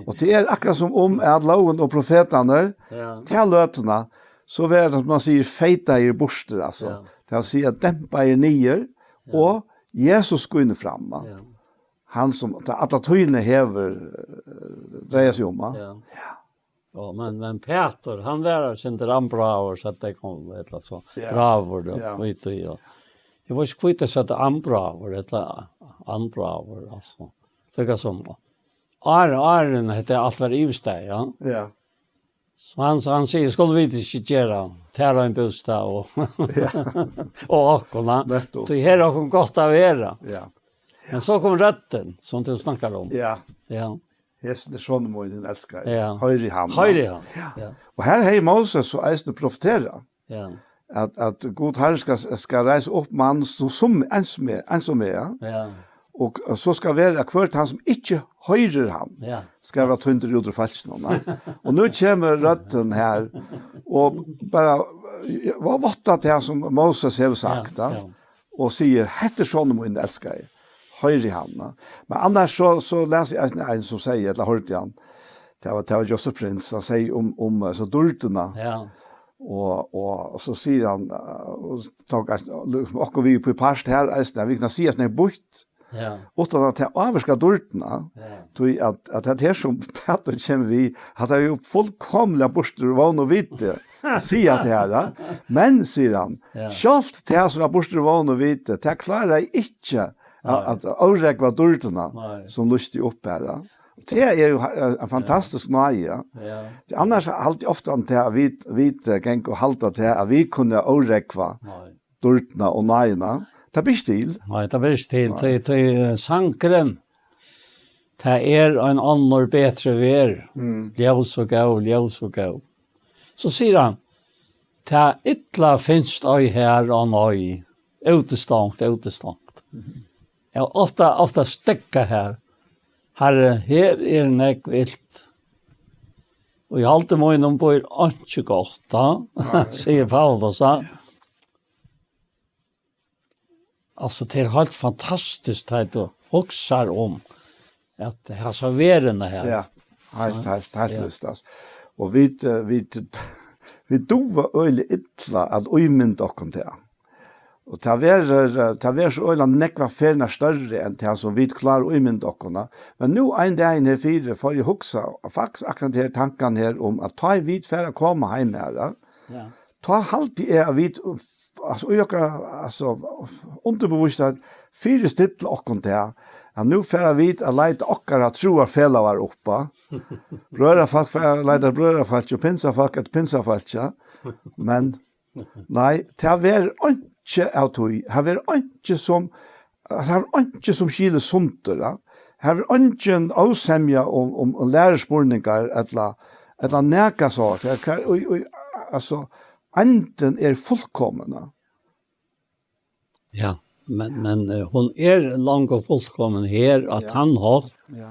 Og det er akkurat som om at loven og profetene, ja, til løtene, så er det, som man sier, feita i borster, altså. Ja. Det vil si at dempa i nier, ja, og Jesus går inn fram, ja. Ja. Han som til alle tøyene hever, eh, dreier seg om, ja. Ja. Ja, men, men Peter, hann var av sin drambraver, så det kom et eller annet så, ja, braver, da, ja, vet du, ja. Jeg var ikke kvitt å sette anbraver, et eller annet anbraver, altså. Det er som, er, er, det er alt var i steg, ja. Ja. Så han, så han sier, skal vi ikke gjøre, ta en bostad, og, ja, og akkurat. Nettopp. Så her har hun godt av å være. Ja. Men så kom røtten, som du snakker om. Ja. Ja. Hesten er sonen min, den elsker. Ja. Hør i han. Hør i han. Ja. Ja. Og her har Moses så eisen profetera. Ja. At, at Gud Herren skal, skal reise opp mann så, som en som er, en som er, ja. Ja. Og, og så skal være at hver han som ikke hører han, ja, skal være tyndur ut av falsken. Og nå kommer røtten her, og bare, hva var det her som Moses har sagt, ja, da? Ja. Og sier, hette sonen min elsker jeg. Hør i han, da. Men annars så, så leser jeg en, en som sier, eller hørte han, det var, det var Joseph Prince, han sier om, om eh, så dyrtene. Ja. Og, og, og så sier han, eh, og tok, liksom, akkurat vi på parst her, eisen, vi kan si at det er bort, ja, utan at det avvirker dyrtene. Ja. Tror jeg at, at det her som Peter kommer vi, at det er jo fullkomlig borster og vogn og vite, sier at det her, ja. Men, sier han, ja, selv det som er borster og vogn og vite, det klarer jeg ikke at, nei, at avrekva dyrtene, nei, som lyste opp her, ja. Det er jo ha- en fantastisk nøye, ja. Ja. Det annars har alltid ofte han til at vi, vi eh, gikk og halte til at vi kunne avrekva, nei, dyrtene og nøyene. Det blir ikke til. Nei, det blir ikke til. Nei. Til, til eh, sangren, det er en annen bedre vær. Mm. Ljøv så gav, ljøv så gav. Så sier han, det illa finst ei her og nøy. Utestångt, utestångt. Mhm. Ja, ofta, ofta stekka her. Herre, her er nekk vilt. Og i alt det må innom bor ikke godt, da, nei, sier Paulus, da. Altså, det er helt fantastisk, det du husker om, at det har så verende her. Ja, helt, helt, helt, ja, visst, altså. Og vi, eh, vi, vi doer øyelig illa at umynda okken til. Og ta verður, ta verður so øgiliga nógvar ferðirnar størri enn tað, sum vit klára at ímynda okkum. Men nú ein dagin her fyri, fór eg at hugsa, og faktiskt akkurát her tankan her um, at tá ið vit fara at koma heim her, ja, ja, tá haldi eg, at vit, altso, í okkara, altso, undirbevíst, at fyristilla okkum tað, at nú fara vit at leita okkara trúarfelagar uppi. Brøðrafólk fara at leita brøðrafólki, og pinsafólk eftir pinsafólki, ja. Men nei, tað verður einki av tí. Har verður einki sum, har verður einki sum skilur sundur, ja. Har verður eingin ósemja um, um, um læruspurningar ella, ella nakað so. Tað er hvar, í, í, altso, andin er fullkomin, ja. Ja, men, men eh, hon er langt og fullkomin her, at ja, hann har. Ja.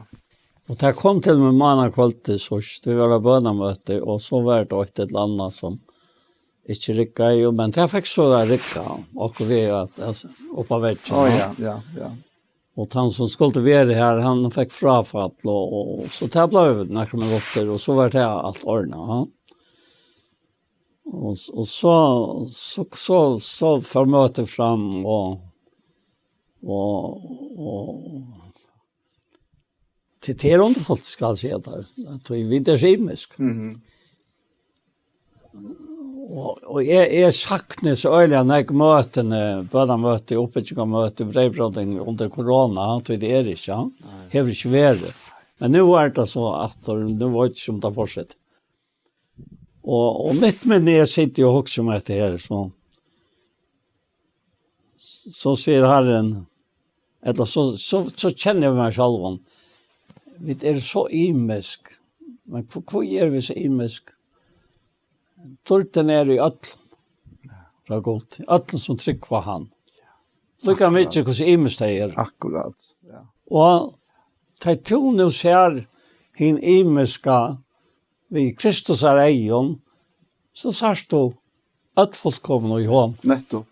Og tað kom til meg mánakvøldið, so det var á bønamøti, og so var tað eitt ella annað sum ikki riggaði, jo, men tað fekk so at rigga, og við at, altso, upp á veggin, ó, ja, ja, ja. Og hann sum skuldi vera her, hann fekk fráfall, og, og so tað bleiv nakrar minuttir, og so var tað alt ordnað, ja. Og, og so, so, so, so fór møtið fram, og, og, og til, til er undurfult, skal eg siga tær, at vit eru so ymisk. Mhm. Og, og eg, eg sakni so øgiliga nógv møtini, bønarmøti, uppbyggingarmøti, breyðbróting undir korona, tí tað er ikki, ja. Nei. Hevur ikki verið. Men nú er tað so aftur, nú veit eg ikki um tað fortsetur. Og, og mitt minni, eg siti og hugsi um hetta her, so, so sigur Harrin, ella so, so, so kenni eg meg sjálvan. Vit eru so ymisk. Men hví, hví eru vit so ymisk? Dýrdin er í øllum frá Gud, øllum sum trúgva á hann. Líka Akkurát. Mikið hvussu ymiskt tey eru. Akkurát, ja. Og tá tú nú sær hin ymiska við Kristusar eygum, so sært tú øll fullkomin í honum. Nettupp.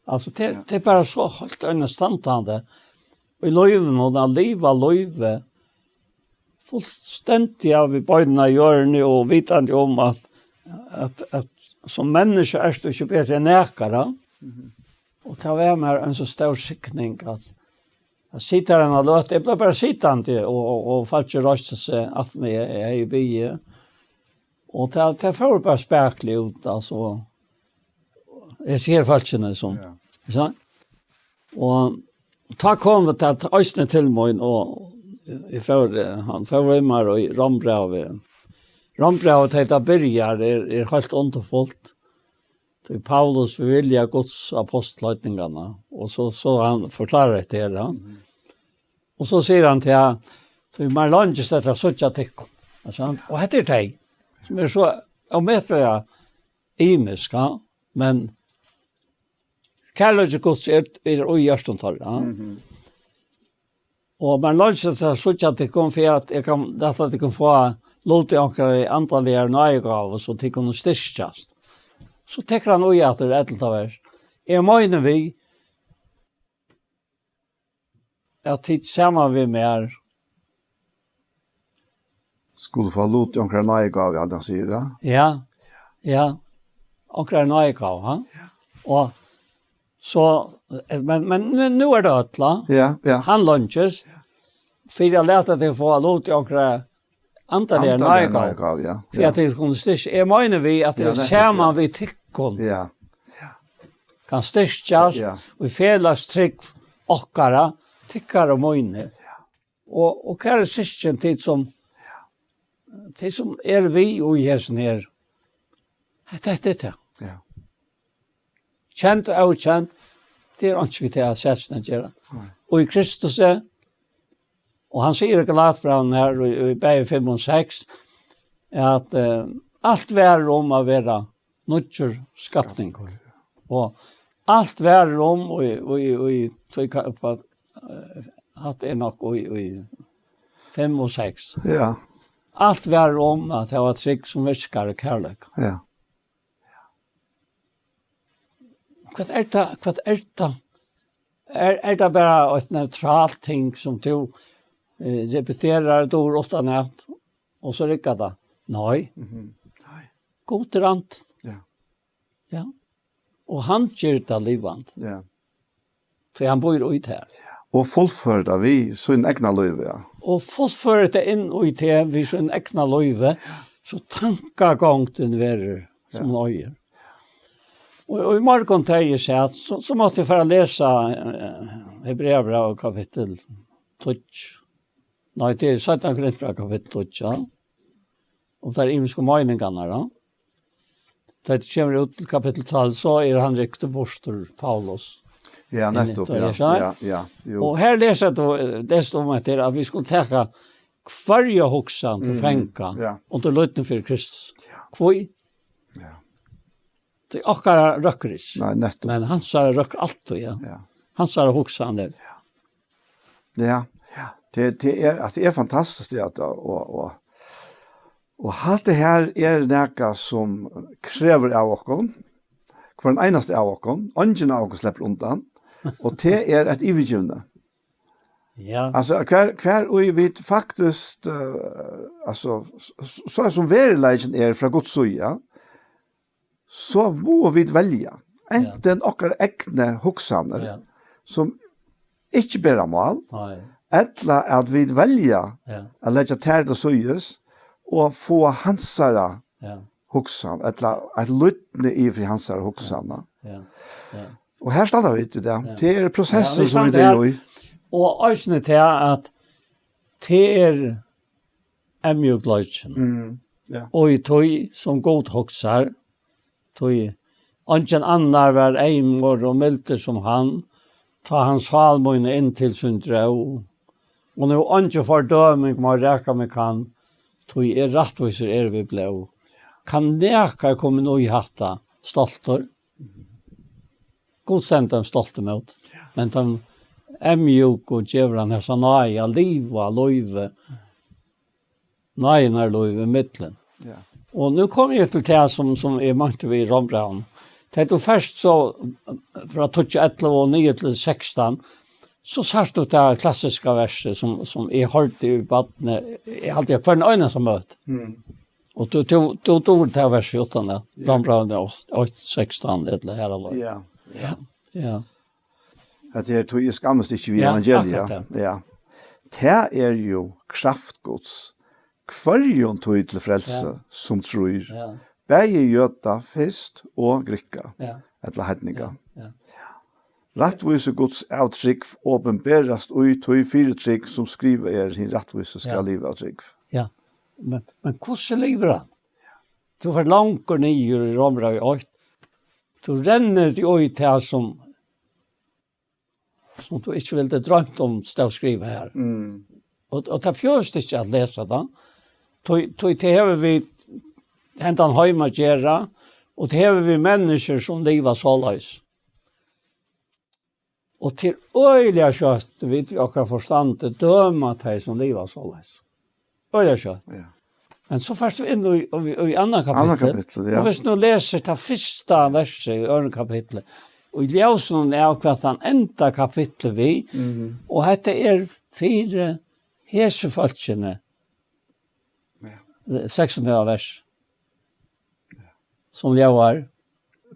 Altso, tað, Ja. tað er bara so heilt einastandandi í lívinum, at liva lívið fullstendiga við beinini á jørðini og vitandi um, at, at, at sum menniskja ert tú ikki betri enn nakar, ja? Mhm. Og tað var mær ein so stór signing at, at sita har eina løtu. Eg bleiv bara sitandi, og, og, og fólkið reisti seg, at eg, eg hevði biðið. Og tað, tað fór bara spakuliga út, altso. Eg sá fólkini sum, Ja. Ikki sant? Og tá kom tað eisini til mín, og eg fór, eh, hann fór við mær í Rómbrævið. Rómbrævið, tá tað byrjar, er, er heilt undurfult. Tí Paulus vil vilja Guds apostelheidningarnar, og so, so hann forklárar hetta her, ja. Mhm. Og so sigur hann til hann, tí man leingist eftir at síggja tykkum. Ikki sant? Og hetta er tey, sum eru so ómetaliga ymisk, ja, men kærleiki Guds er, er í hjørtum teirra, ja. Mhm. Og man leingist eftir at síggja tykkum, fyri at eg kann, at tykkum fáa lut í onkrari andaligari náðigávu, so tit kunnu styrkjast. So tekur hann í aftur ellivta vers. Eg meini við, at tit saman við mær Skulu fáa lut í onkrari náðigávu, ja, hann sigur, ja. Ja, ja. Onkrari náðigávu, ha? Ja. Og so, men, men nú, nú er tað øll, ha? Ja, ja. Hann leingist fyri at lata tykkum fáa lut í onkrari andaligari Andaligari náðigávu. náðigávu, ja. Fyri Ja. at tykkum kunnu styrkja. Eg meini við, at Ja, eg nettupp, saman ja. við tykkum Ja. kann styrkjast Ja. í felags trúgv okkara, tykkara og míni. Og, og kæru systkin, tit sum, tit sum eru við í hesum her, hetta, hetta er tað. Ja. Kend og ókend, tað er einki við tað at seta seg at gera. Nei. Og í Kristus er, og hann sigur í Galatbrævinum her, í, í bæði fimm og seks, at, eh, alt verður um at vera nýggjur skapningur. Og alt verður um, og, og, og, og, og, eh, hatta er nokk í, í fimm og seks. Ja. Alt verður um at hava trúgv sum virkar í kærleika. Ja. Hvat er tað, hvat er tað? Er, er tað bara eitt neutralt ting sum tú, eh, repeterar, dugir uttanat, og so riggar tað? Nei. Mhm. Nei. Gud er andi. Ja. Ja. Og hann ger tað livandi. Ja. Tí hann býr í tær. Og fullførir tað við sín egna lív, ja. Og fullførir tað inn í teg við sín egna lív, so tankagongdin verður sum Ja. hon eigur. Og, og í morgun, tá eg sat, so, so mátti eg fara at lesa, eh, Hebreabrævið kapittul tíggju. Nei, tað er seinna Korintbræv kapittul tíggju, ja. Um tær ymisku meiningarnar, ja. Tá tað kemur út til kapittul tólv, so er hann ryktur burtur, Paulus. Ja, Inni, nettupp, tá ja. eg sa. Ja, ja, jú. Og her lesur tú, lesur tú um hetta, at vit skulu taka hvørja hugsan til Mhm, fanga ja. undir lýdni fyri Kristus. Ja. Hví? Ja. Tí okkara røkkur ikki. Nei, nettupp. Men hansara røkkur altíð, ja. Ja. Hansara hugsan er. Ja, ja. Tað, tað er, at tað er fantastiskt, tað at, og, og, og hatta her er nakað sum krevur av okkum, hvønn einasta av okkum, eingin av okkum sleppur undan, og tað er eitt yvirgivni. Ja. Altso, hvar, hvar í vit faktiskt, eh, altso, s-, s-, so sum veruleikin er frá Guds síðu, so mugu vit velja. Ja. Antin okkara egnu hugsanir, Ja. sum ikki bera mál, Nei. ella at vit velja Ja. at leggja tær til síðis og fáa hansara Ja. hugsan, ella eitt lýdni yvir hansara hugsan. Ja. Ja. Og her standa vit í dag. Ja. Tað er prosessin, ja, vit sum vit standa eru her í. Og eisini tað at tað er eyðmjúkleikin. Mm. Ja. Og í tí sum Gud hugsar, tí eingin annar var eymur og mildur sum hann, tá hann sál mína inn til sín dró. Og nú eingin fordøming má raka meg kann, tí eg rættvísur eri við blóð. Kann nakar koma inn í hatta stoltur? Gud stendur hann stoltur mót. Men tann eyðmjúku gevur hann hesa náði at liva lívið. Náðinnar lív í millum. Ja. Og nú komi eg til tað sum, sum eg meinti við Rómbrævinum. Tá tú fert so frá tíggju ellivu og niður til sekstan, so sært tú tað klassiska versið sum, sum eg hoyrdi í barni, eg haldi, eg hvønn einasta møti. Mm. Og tú, tú, tú, tú, tað versið uttan at. Ja. Rómbrævinum eitt, sekstan, ella har alveg. Ja. Ja. Ja. At tað er, tí eg skammist ikki við. Ja, evangeliið. Akkurat tað. Ja. Tað er jú kraft Guds, hvørjum tí til frelsi, ja, sum trýr. Ja. Bæði jøda fyrst og grikka, ja, ella heidninga. Ja, ja. Rættvísi Guds av trúgv opinberast í tí fyri trúgv, sum skrivað er, hin rættvísi skal, ja, liva av trúgv. Ja. Men, men hvussu livir hann? Tú fert longur niður í Rómbrævið eitt. Tú rennur tí í tað sum, sum tú ikki vildi droymt um stóð skrivað har. Mm. Og, og tað behøvist ikki at lesa tað. Tí, tí tað hevur við hendan heim at gera, og tað hevur við menniskjur sum liva soleiðis. Og tað er øgiliga skjótt, vit við okkara forstandi døma tey sum liva soleiðis. Øgiliga skjótt. Ja. Men so fert tú inn í, í, í annað kapittul. Annað kapittul, ja. Og viss tú lesur tað fyrsta versið í øðrum kapitli, og í ljósinum av hvat hann endar kapitlið við, mhm, og hetta er fyri hesi fólkini. Ja. Sekstan vers. Ja. Sum ljóðar.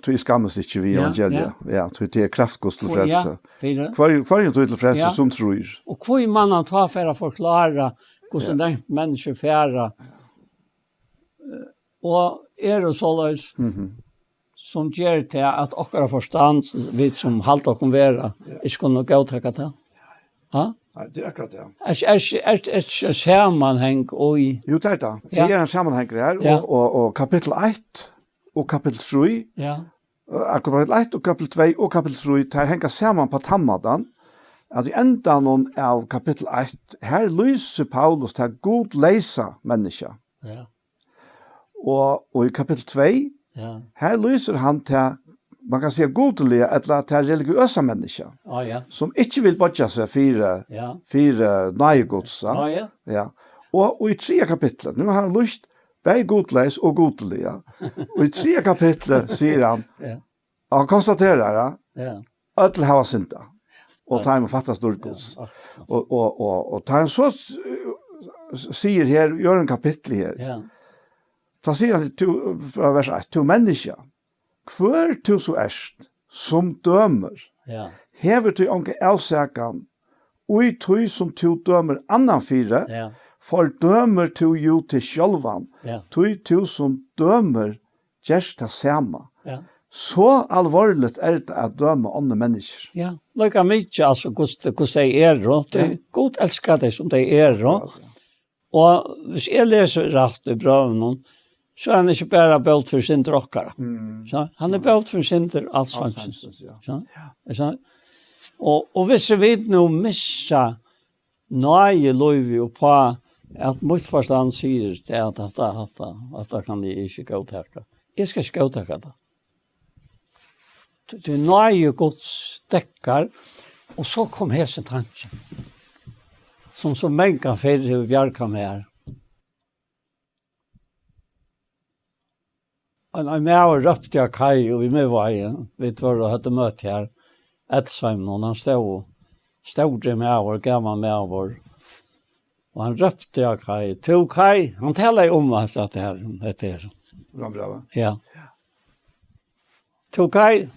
Tí eg skammist ikki við, ja, evangeliið. Ja. Ja, tí tað er kraft Guds til frelsi. Ja, fyri. Hvør, hvørjum tí til frelsi, ja, sum trýr. Og hví man hann tá fara at forklára hvussu, ja, langt menniskjur fara, eh, og eru soleiðis, mhm, sum ger tað at okkara forstand, vit sum halda okkum vera, ja, ikki kunnu góðtaka tað. Ha? Nei, tað er akkurat tað. Er, er, er, er, er samanhang í. Jú, tað er tað. Ja. Tað er ein samanhangur her, ja, og, og, og kapittul eitt og kapittul trý. Ja. Eh, kapittul eitt og kapittul tvey og kapittul trý, tær hanga saman á tann mátan, at í endanum av kapittul eitt, her lýsir Paulus tað gudleysa menniskja. Ja. Og, og í kapittul tvey, ja, her lýsir hann tað, man kann siga, gudliga, ella tað religiøsa menniskja, á, ja, sum ikki vil boyggja seg fyri, ja, fyri náði Guds, ja. Á, ja. Ja. Og, og í triðja kapitli, nú har hann lýst bæði gudleys og gudliga. Og í triðja kapitli sigur hann, ja, og hann konstaterar, ja, ja, øll hava syndað, og, ja, teimum fattast dýrd Guds. Ja, akkurat. Og, og, og, og tá hann so s-, s-, sigur her, í øðrum kapitli her, ja, tá sigur hann, tú, frá vers eitt, tú menniskja, hvør tú so ert, sum dømir, ja, hevur tú onga avsakan í tí, sum tú dømir annan fyri, ja, fordømir tú jú teg sjálvan, ja, tí tú sum dømir gerst tað sama. Ja. So alvorligt er tað at døma onnur menniskju. Ja, líka mikið, altso, hvussu, hvussu tey eru, tí, ja, Gud elskar tey, sum tey eru. Ja, ja. Og viss eg lesi rætt í brøvunum, so er hann ikki bara bót fyri syndir okkara. Mm. So, hann er, ja, bót fyri syndir alls heimsins. Alls heimsins, ja. So, ja, so, og, og viss vit nú missa náðilívið uppá, at mítt forstand sigur, tað er at hatta, hatta, hatta kann eg ikki góðtaka. Eg skal ikki góðtaka tað. Tí, tí náði Guds dekkar, og so kom hesin tankin, sum so mangan ferð hevur bjargað mær. Ein, ein maður rópti á Kaj í Miðvági, vit vóru og høvdu møti har, Ellisheiminum, hann stóð, stórur maður, gamal maður, og hann rópti á Kaj, tú Kaj, hann talaði um, hann segði, hetta her, hetta her. Rómbrævið. Ja. Tú Kaj,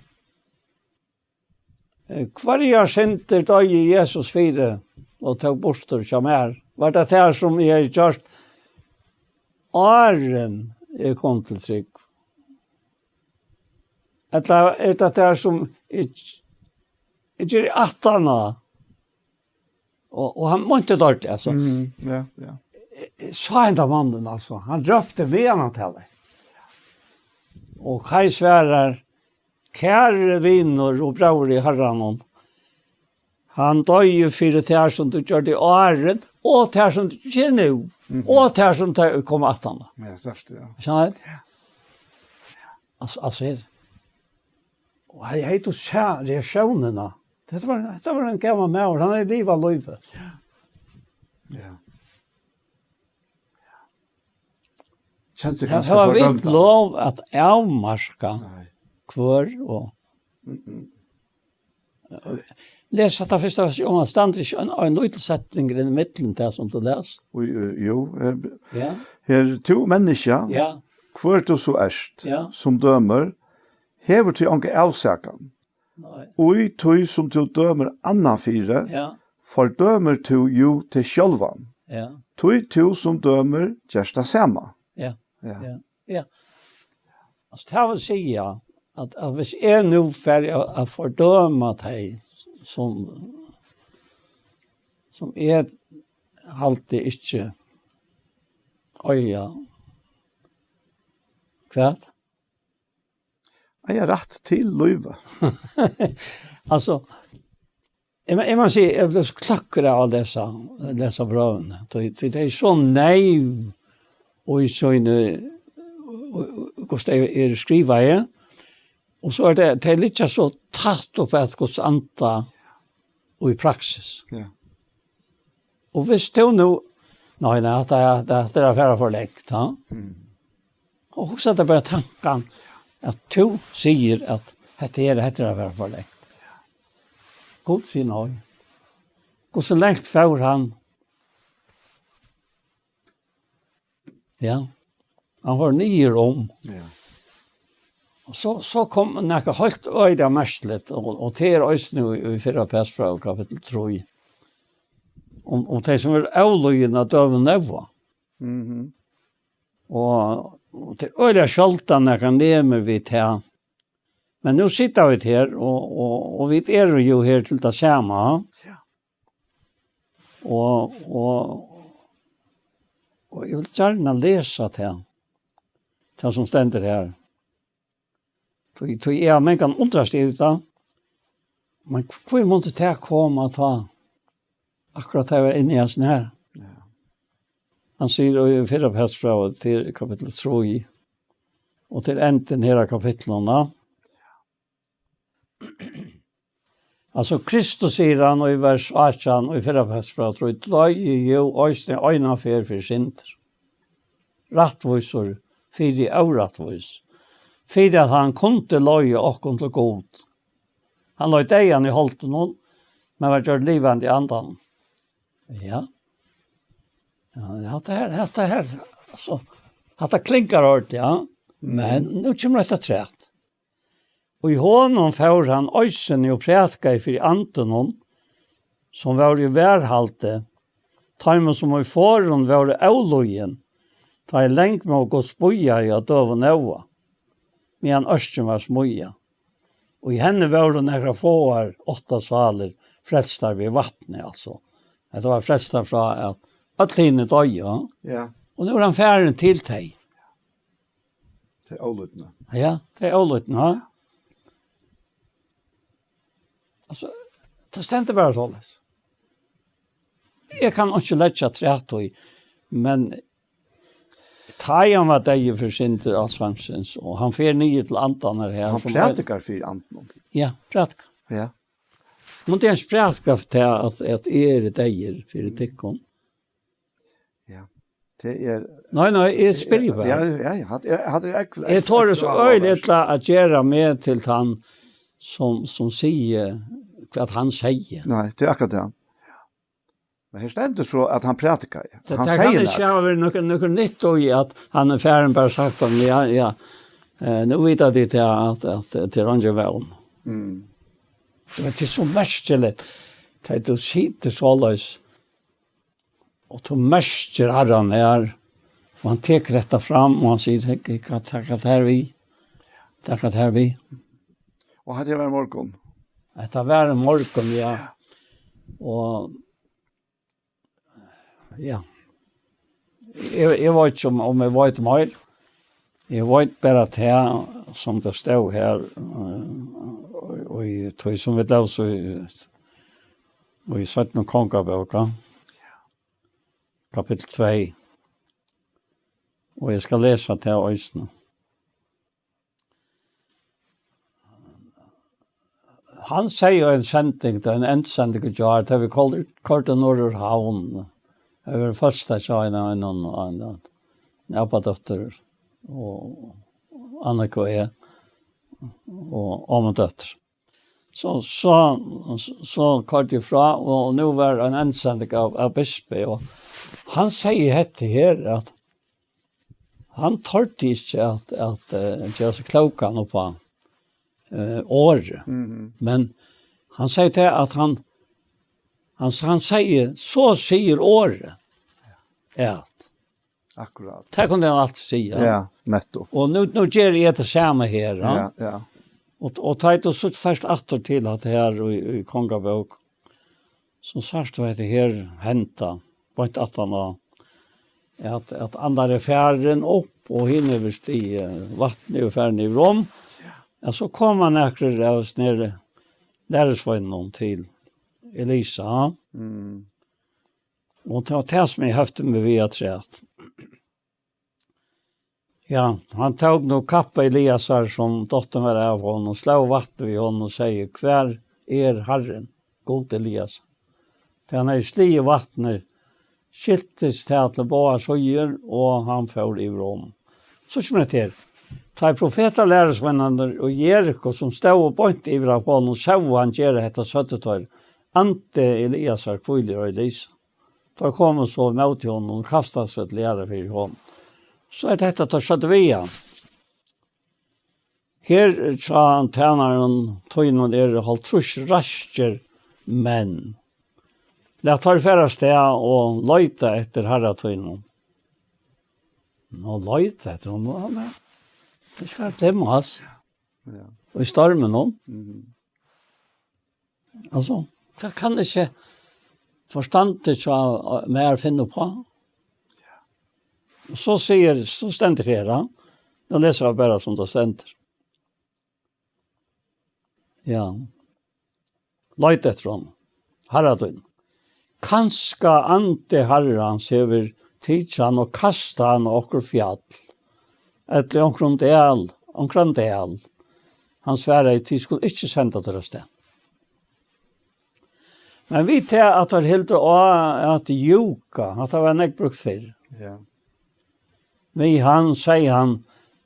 eh, hvørjar syndir doyði Jesus fyri og tók burtur hjá mær? Var tað tær, sum eg hevði gjørt áðrenn eg kom til trúgv. Ella er tað tað sum eg, eg geri aftan á? Og, og hann meinti dårligt, altso. Mm, ja, ja. Eg, eg sá henda mannin, altso. Hann rópti meðan hann talaði. Og Kaj svarar: Kæri vinur og bróðir í Harranum, hann doyði fyri tær, sum tú gjørdi áðrenn, og tær, sum tú ger nú, mhm, og tær, sum tær koma aftan á. Ja, sært, ja. Skilur tú? Altso, altso her. Og hevði, hevði tú sæð reaktiónina. Hetta var, hetta var ein gamal maður, hann hevði livað lívið. Ja. Kjent seg kanska fordømdan. Hava vit lov at avmarka hvør og les hatta fyrsta vers, Jóhannes, stendur ikki ein, ein lítil setningur inn í millum tað sum tú les? Jú, jú, her, ja, her, tú menniskja, ja, hvør tú so ert, ja, sum dømir, hevur tú onga avsakan. Nei. Í tí sum tú dømir annan fyri, ja, fordømir tú jú teg sjálvan. Ja. Tí tú sum dømir gert tað sama. Ja. Ja. Ja. Ja. Altso, tað vil siga, at, at hvis eg nú fari at, at fordøma tey, sum, sum eg haldi ikki eiga, hvat? Eiga rætt til lívið. Altso, eg má, eg má siga, eg blívi so kløkkur av at lesa, lesa brøvini. Tí, tí tey eru so neyv og í síni, og, og, hvussu tey eru skrivaði. Og so er tað, tey liggja so tætt upp at Guds anda og í praksis. Ja. Og hvis tú nú, nei, nei, hatta er, hatta er at fara for langt, ha? Mm. Og hugsa tær bara tankan, at tú sigur, at hetta er, hetta er at fara for langt. Gud sigur nei. Hvussu langt fór hann? Ja, hann fór niður um. Ja. Og so, so kom nakað heilt øgiliga merkiligt, og, og tað er eisini í, í fyrra Pætursbrævi, kapittul trý. Um, um tey, sum eru avlýðin av døgum Nóa. Mhm. Og, og tað er øgiliga sjáldan, nakar nemur við tað. Men nú sita vit her, og, og, og vit eru jú her til tað sama. Ja. Og, og, og eg vil gjarna lesa tað, tað sum stendur her. Tí, tí eg havi mangan undrast yvir tað. Men hví mátti tað koma tá, akkurát tá eg var inni í hasum her? Ja. Hann sigur í fyrra Pætursbrævi, til kapittul trý, og til endin her av kapitlinum, ja. Altso, Kristus, sigur hann í vers átjan í fyrra Pætursbrævi trý, doyði jú eisini eina ferð fyri syndir, rættvísur fyri órættvís, fyri at hann kundi leiða okkum til Gud. Hann leið deyðan í holdinum, men var gjørd livandi í andanum. Ja. Ja, hatta her, hatta her, altso, hatta klingar ordiligt, ja. Men nú kemur eitt afturat. Og í honum fór hann eisini og prædikaði fyri andunum, sum vóru í varðhaldi, teimum, sum í forðum vóru ólýðin, tá ið langmóð Guds bíðaði á døgum Nóa, meðan ørkin var smíðað. Og í henni vóru nakrar fáar, átta sálir, frelstar við vatni, altso. Hetta var frelstar frá at øll hini doyðu, ja. Ja. Og nú er hann farin til tey. Tey ólýdnu. Ja, tey ólýdnu, ja. Altso, tað stendur bara soleiðis. Eg kann ikki leggja afturat í, men tá ið hann var deyður fyri syndir alls heimsins, og hann fer niður til andarnar her, hann sum ein prædikar fyri andunum. Ja, prædikar. Ja. Mundi hann prædika fyri tað at, at eg eri deyður fyri tykkum? Ja. Tað er... Nei, nei, eg spyrji bara. Ja, ja, ja, hatta er, hatta er ekviliga... Eg tori so øgiliga illa at gera meg til tann sum, sum sigur hvat hann sigur. Nei, tað er akkurát tað. Men her stendur so, at hann prædikaði. Tað, hann sigur ikki, tað kann ikki hava verið nakað, nakað nýtt í, at hann er farin bara sagt honum, ja, ja, eh, nú vita tit, ja, at, at, at tað er eingin vón. Mm. Men tað er so merkiligt, tá tú situr soleiðis, og tú merkir Harran er, Og hann tekur hetta fram, og hann sigur: "Hygg, hygg, hvat, hvat, hvat her við? Hvat, hvat her við?" Og hetta var í morgun? Hetta var í morgun, ja. Og, ja. Eg, eg veit ikki um, um eg veit meir. Eg veit bara tað, sum tað stóð her, eh, og í tí sum vit lósu í, í seinnu Kongabók, kapittul tvey. Og eg skal lesa tað eisini. Hann segði í ein sending, tað er ein endsending í gjár, tá vit koyrdu, koyrdu norður úr Havn. Tað var fyrsta hjá ein, ein, ein, ein, ein Apadóttir og Annika og eg og Ámundadóttir. So, so, so koyrdi eg frá, og nú var ein endsending av, av Bispi, og hann segði hetta her, at hann tordi ikki at, at, eh, gera seg klókan upp á, eh, orð. Mhm. Men hann segði tað, at hann, hann, hann segði: "So sigur orðið." Ja. Akkurát. Tað kundi hann altíð siga. Ja, nettopp. Og nú, nú geri eg tað sama her, ja. Ja, ja. Og, og tá eg so fert aftur til at her í, í Kongabók, so sært tú hetta her henda, beint aftan á, at, at annar er farin upp, og hin hevur stigið, vatnið er farin yvir um. Ja, so koma nakrir av hesum her lærisveinunum til Elisa. Mm. Og tað var tað, sum eg hefti meg við afturat. Ja, hann tók nú kappa Eliasar, sum dottin var av honum, sló vatnið við honum og segði: "Hvar er Harrin, Gud Eliasar?" Tá hann hevði sligið vatnið, skiltist tað til báðar síður, og hann fór yvir um. So kemur hetta her. Tá ið profetar lærisveinarnir í Jeriko, sum stóðu beint yvir av honum, sóu hann gera hetta, søgdu teir: "Andi Eliasar hvílir á Elisa." Teir komu so móti honum og kastaðu seg til jarðar fyri honum. So er hetta, teir søgdu við hann: "Her hjá tænarum tínum eru hálvtrýss raskir menn. Lat teir fara av stað og leita eftir harra tínum." Nú, leita eftir honum, ja, men tað skal glemmast. Ja. Og í storminum. Mhm. Altso, tað kann ikki forstandið hjá mær finna upp á. So sigur, so stendur her, ja. Nú lesi eg bara sum tað stendur. Ja. Leita eftir honum. Harra tín. Kanska andi Harrans hevur tikið hann og kastað hann á okkurt fjall, ella í onkrum dal, onkran dal. Hann svaraði: "Tit skulu ikki senda teir av stað." Men við tað, at teir hildu á at júka, at tað var nógv brúkt fyrr. Ja. Við hann, segði hann,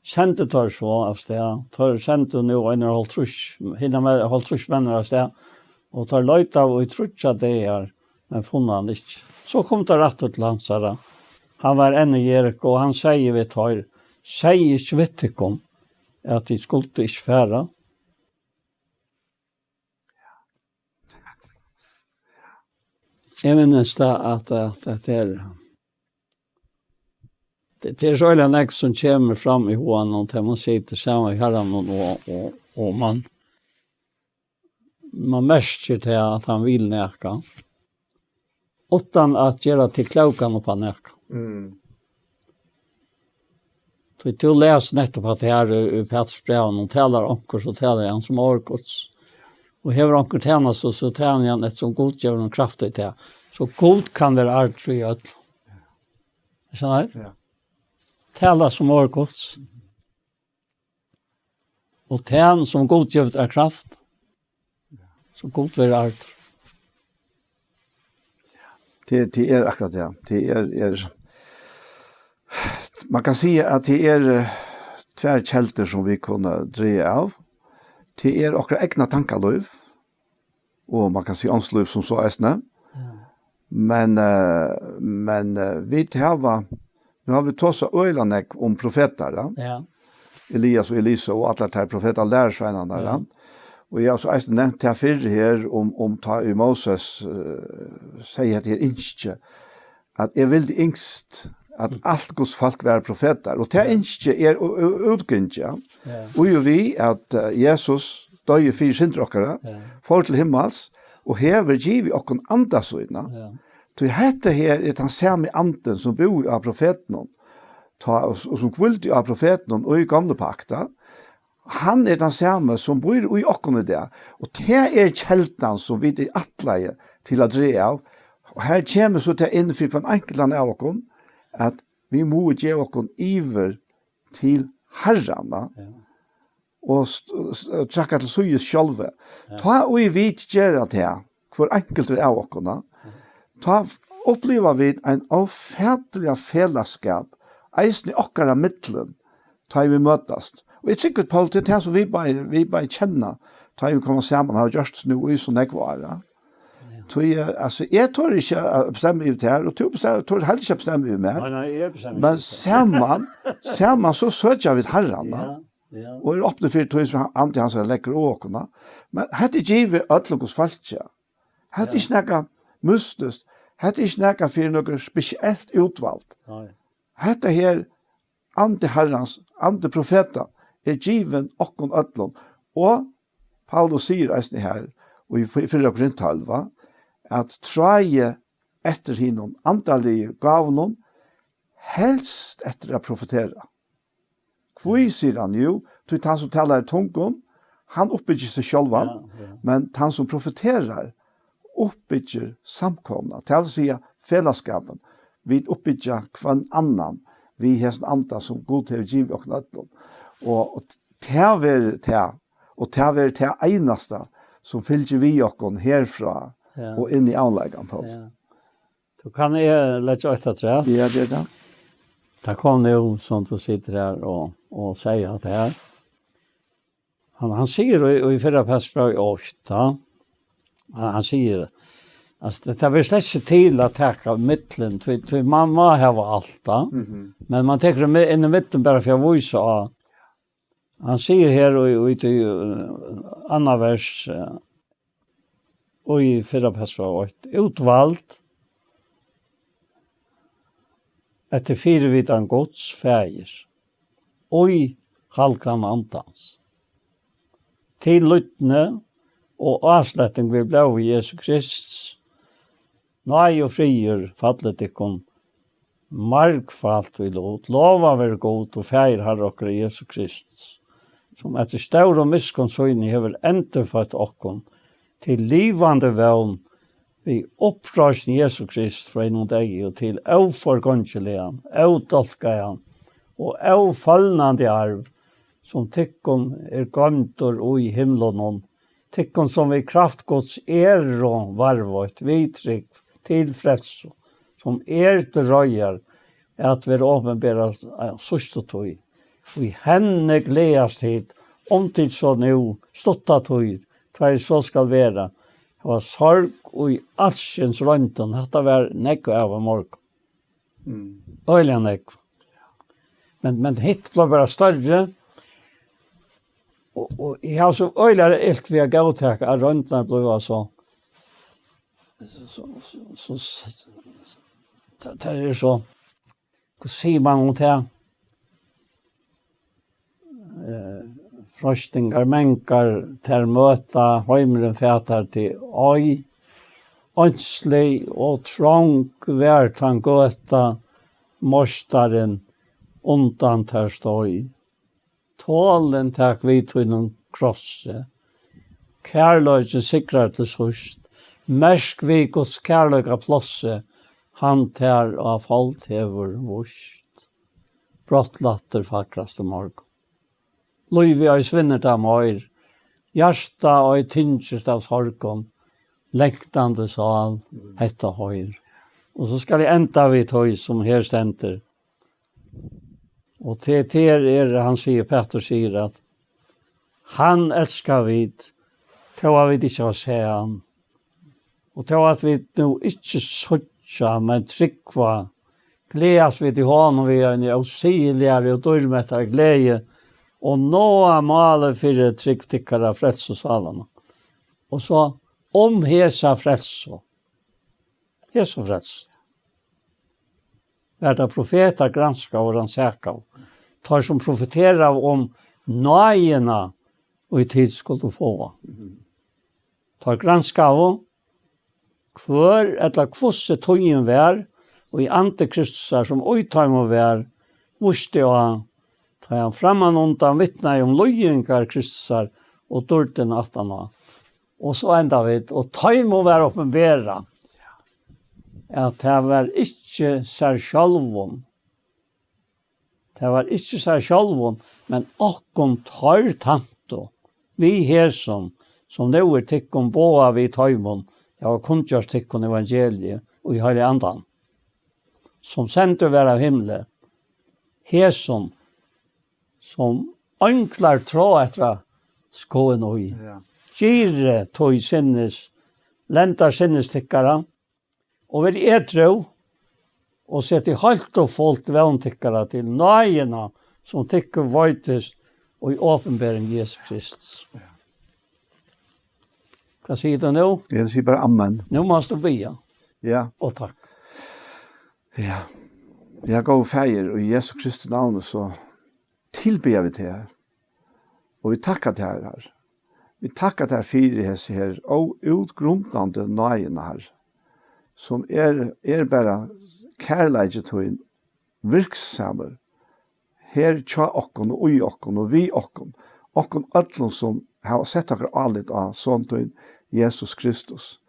sendi teir so av stað. Teir sendu nú einar hálvtrýss, hinar me-, hálvtrýss menn av stað, og teir leitaðu í tríggjar dagar, men funnu hann ikki. So komu teir aftur til hansara. Hann var enn í Jeriko, og hann segði við teir: "Segði ikki við tykkum, at tit skuldu ikki fara?" Eg minnist tað, at, at, at tað er, tað, tað er so øgiliga nógv, sum kemur fram í huganum, tá man situr saman við Harranum og, og, og man, man merkir tað, at hann vil nakað, uttan at gera teg klókan upp á nakað. Mm. Tí tú les nettupp at her í, í Pætursbrævinum, talar onkur, so talar hann sum orð Guds. Og hevur onkur tænastu, so tænir hann eftir sum Gud gevur honum kraft í tað. So Gud kann vera ærdur í øllum. Skilja? Ja. Tala sum orð Guds. Og tæn sum Gud gevur tær kraft. So Gud verður ærdur. Tað, tað er akkurát tað. Tað er, er, man kann siga, at tað er, eh, tvær keldur, sum vit kunnu draga av. Tað er okkara egna tankalív, og man kann siga andslív sum so eisini. Ja. Men, eh, men, eh, vit hava, nú hava vit tosað øgiliga nógv um profetar, ja. Ja. Elias og Elisa og allar tær profetalærisveinarnar, ja. Ja. Og eg havi so eisini nevnt tað fyrr her um, um tá ið Moses, eh, segði hetta her ynski, at eg vildi ynskt, at alt Guds fólk var profetar. Og tað ynski er ú-, ú-, útgingið, ja. Ja. Og jú við at, eh, Jesus doyði fyri syndir okkara, ja, fór til himmals, og hevur givið okkum anda sína. Ja. Tí hetta her er tann sami andin, sum búði á profetunum, tá, og, og sum hvíldi á profetunum í gamla pakta. Hann er tann sami, sum býr í okkum í dag. Og tað er keldan, sum vit eru ætlaði til at draga av. Og her kemur so tað inn fyri hvønn einkultan av okkum, at vit mugu geva okkum yvir til Harran, ja. Ja. Og st-, st-, trakka til síðis sjálvi. Ja. Tá ið vit gera tað, hvør einkultur av okkum, ja, tá f-, uppliva vit ein ófatiligan felagsskap, eisini okkara millum, tá ið vit møtast. Og eg trúgvi, Poul, til tað sum vit bæði, vit bæði kenna, tá ið vit koma saman, hava gjørt nú í so nógv ár, ja. Ja. Tí, eh, altso, eg tori ikki at bestemma yvir tær, og tú bestem-, torir heldur ikki at bestemma yvir mær. Nei, nei, eg bestemmi ikki. Men saman, saman so søkja vit Harran, ja. Ja, ja. Og eru opnir fyri tí sum andi hansara leggur á okkum, ja. Men hetta er givið øllum Guds fólki. Hetta er, ja, ikki nakað mystiskt. Hetta er ikki nakað fyri nøkur spesielt útvald. Nei. Hetta her, andi Harrans, andi profeta, er givin okkum øllum. Og Paulus sigur eisini her, og í fy-, fyrra Korint tólv, at tráið eftir hinum andaligu gávunum, helst eftir at profetera. Hví, sigur hann, jú, tí tann sum talar í tungum, hann uppbyggir seg sjálvan, ja, ja, men tann sum profeterar, uppbyggir samkomuna, tað vil siga felagsskapin. Vit uppbyggja hvønn annan við hesum anda, sum Gud hevur givið okkum øllum. Og, og tað verður tað, og tað verður tað einasta, sum fylgir við okkum herfrá, ja, og inn í ævinleikan, Poul. Ja. Tú, kann eg leggja eitt afturat? Ja, ger tað. Tað kom nú, sum tú situr her og, og sigur at tað her. Hann, hann sigur í, í fyrra Petursbrævi átta, hann, hann sigur, altso, tað, tað ber slett ikki til at taka millum, tí, tí man má hava alt, tá. Mhm. Men man tekur tað inn í millum bara fyri at vísa á. Hann sigur her í, í tí, eh, annað vers, eh, í fyrra Petursbrævi eitt, útvald eftir fyrivitan Guds Faðir, í halgan andans, til lýdni og ásletting við blóði Jesu Krists. Náði og friður falli tykkum margfalt í lut. Lovaður veri Gud og Faðir Harra okkara Jesu Krists, sum eftir stóru miskunn síni hevur endurføtt okkum til livandi vón við uppreisn Jesu Krists frá hinum deyðu og til óforgongiligan, ódálkaðan og ófølnandi arv, sum tykkum er goymdur í himlunum, tykkum, sum við kraft Guds eru varðveitt við trúgv til frelsu, sum er til reiðar at verða opinberað á síðstu tíð. Í henni gleðast tit, um tit so nú stutta tíð, tá ið so skal vera, hava sorg í alskyns royndum. Hatta var nógv av í morgun. Mm. Øgiliga nógv. Men, men hitt bleiv bara størri. Og, og eg havi so øgiliga ilt við at góðtaka at royndirnar blíva so, so, so, so, so, tað, tað er so, hvat sigur man um tað? Eh, freistingar mangar tær møta, heimurin fatar teg ei. Einslig og trong var tann gøta, meistarin undan tær steig. Tolin tak við tínum krossi. Kærleikin sigrar til síðst. Merk við Guds kærleika plássi, hann tær á fold hevur víst. Brátt lættir fagrast í morgun. Lívið ei svinnur tað meir. Hjartað ei tyngist av sorgum. Langtandi sál, hetta hoyr. Og so skal eg enda við tí sum her stendur. Og til, til er, hann sigur, Petur sigur, at hann elskar vit, tó at vit ikki hava sæð hann. Og tó at vit nú ikki síggja, men trúgva, gleðast vit í honum við eini ósigiligari og dýrmættari gleði, og náa málið fyri trúgv tykkara, frelsu sálanna. Og so um hesa frelsu. Hesa frelsu. var tað profetar granskaðu og rannsakaðu. Teir sum profeteraðu um náðina, ið tit skuldu fáa. Teir granskaðu, hvør ella hvussu tíðin var, og í andi Kristusar, sum í teimum var, vísti á, tá hann frammanundan vitnaði um líðingar Kristusar og dýrdina aftaná. Og so enda vit, og teimum var opinberað, at tað var ikki sær sjálvum, tað var ikki sær sjálvum, men okkum teir tæntu, við hesum, sum nú er tykkum boðað við teimum, eg havi kunngjørt tykkum evangeliið í Heilaga Andanum, sum sendur var av himli, hesum, sum einglar tráa eftir at skoða í. Ja. Girði tí sinnis, lendar sinnis tykkara, og verið edrú, og setið heilt og fult vón tykkara til náðina, sum tykkum veitist í opinbering Jesu Krists. Hvat sigur tú nú? Eg sigi bara amen. Nú mást tú biðja. Ja. Og takk. Ja. Ja, góði Faðir, í Jesu Kristi navni, so tilbiðja vit teg her. Og vit takka tær, Harri. Vit takka tær fyri hesi her óútgrundandi náðina, Harri, sum er, er bara kærleiki tín virksamur her hjá okkum og í okkum og við okkum, okkum øllum sum hava sett okkara álit á Son tín, Jesus Kristus.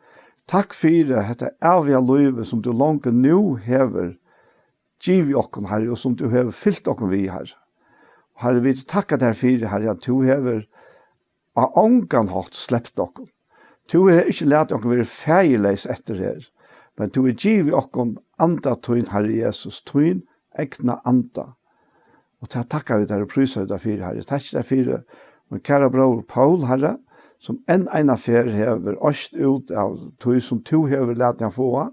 Takk fyri hetta æviga lívið sum tú longu nú hevur givið okkum, Harri, og sum tú hevur fylt okkum við, Harri. Og Harri, vit takka tær fyri, Harri, at tú hevur á ongan hátt slept okkum. Tú hevur ikki latið okkum vera faðirleys eftir her, men tú hevur givið okkum anda tín, Harri Jesus, tín egna anda. Og tað takka vit tær og prísa vit tær fyri, Harri. Takk tær fyri mín kæra bróður Paul, Harri, sum enn eina ferð hevur oyst út av tí, sum tú hevur latið hann fáa.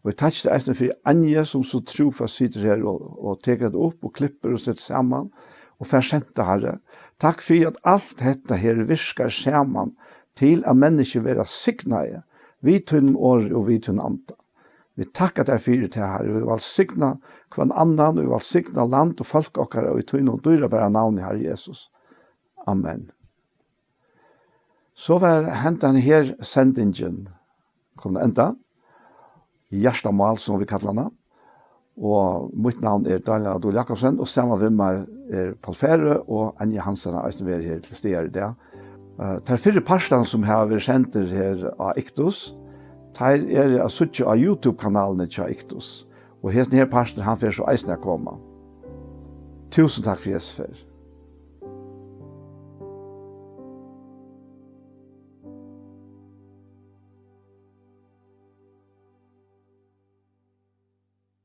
Og eg takki tær eisini fyri Anja, sum so trúfast situr her og, og tekur hetta upp og klippir og setir saman og fær sent tað, Harri. Takk fyri, at alt hetta her virkar saman til, at menniskju verða signaði við tínum orði og við tínum anda. Vit takka tær fyri tað, Harri. Vit vælsigna hvønn annan, og vit vælsigna land og fólk okkara í tínum dýrabara navni, Harri Jesus. Amen. So var hendan her sendingin komin at enda. Hjartamál, sum vit kalla hana. Og mítt navn er Daniel Adol Jakobsen, og saman við mær er Paul Færø og Anja Hansen, har eisini verið her til staðar í dag. Eh, tær fyrru partarnar, sum hava verið sendir her á Iktus, tær eru at síggja á YouTube-kanalini hjá Iktus. Og hesin her partur, hann fer so eisini at koma. Túsund takk fyri hesa ferð.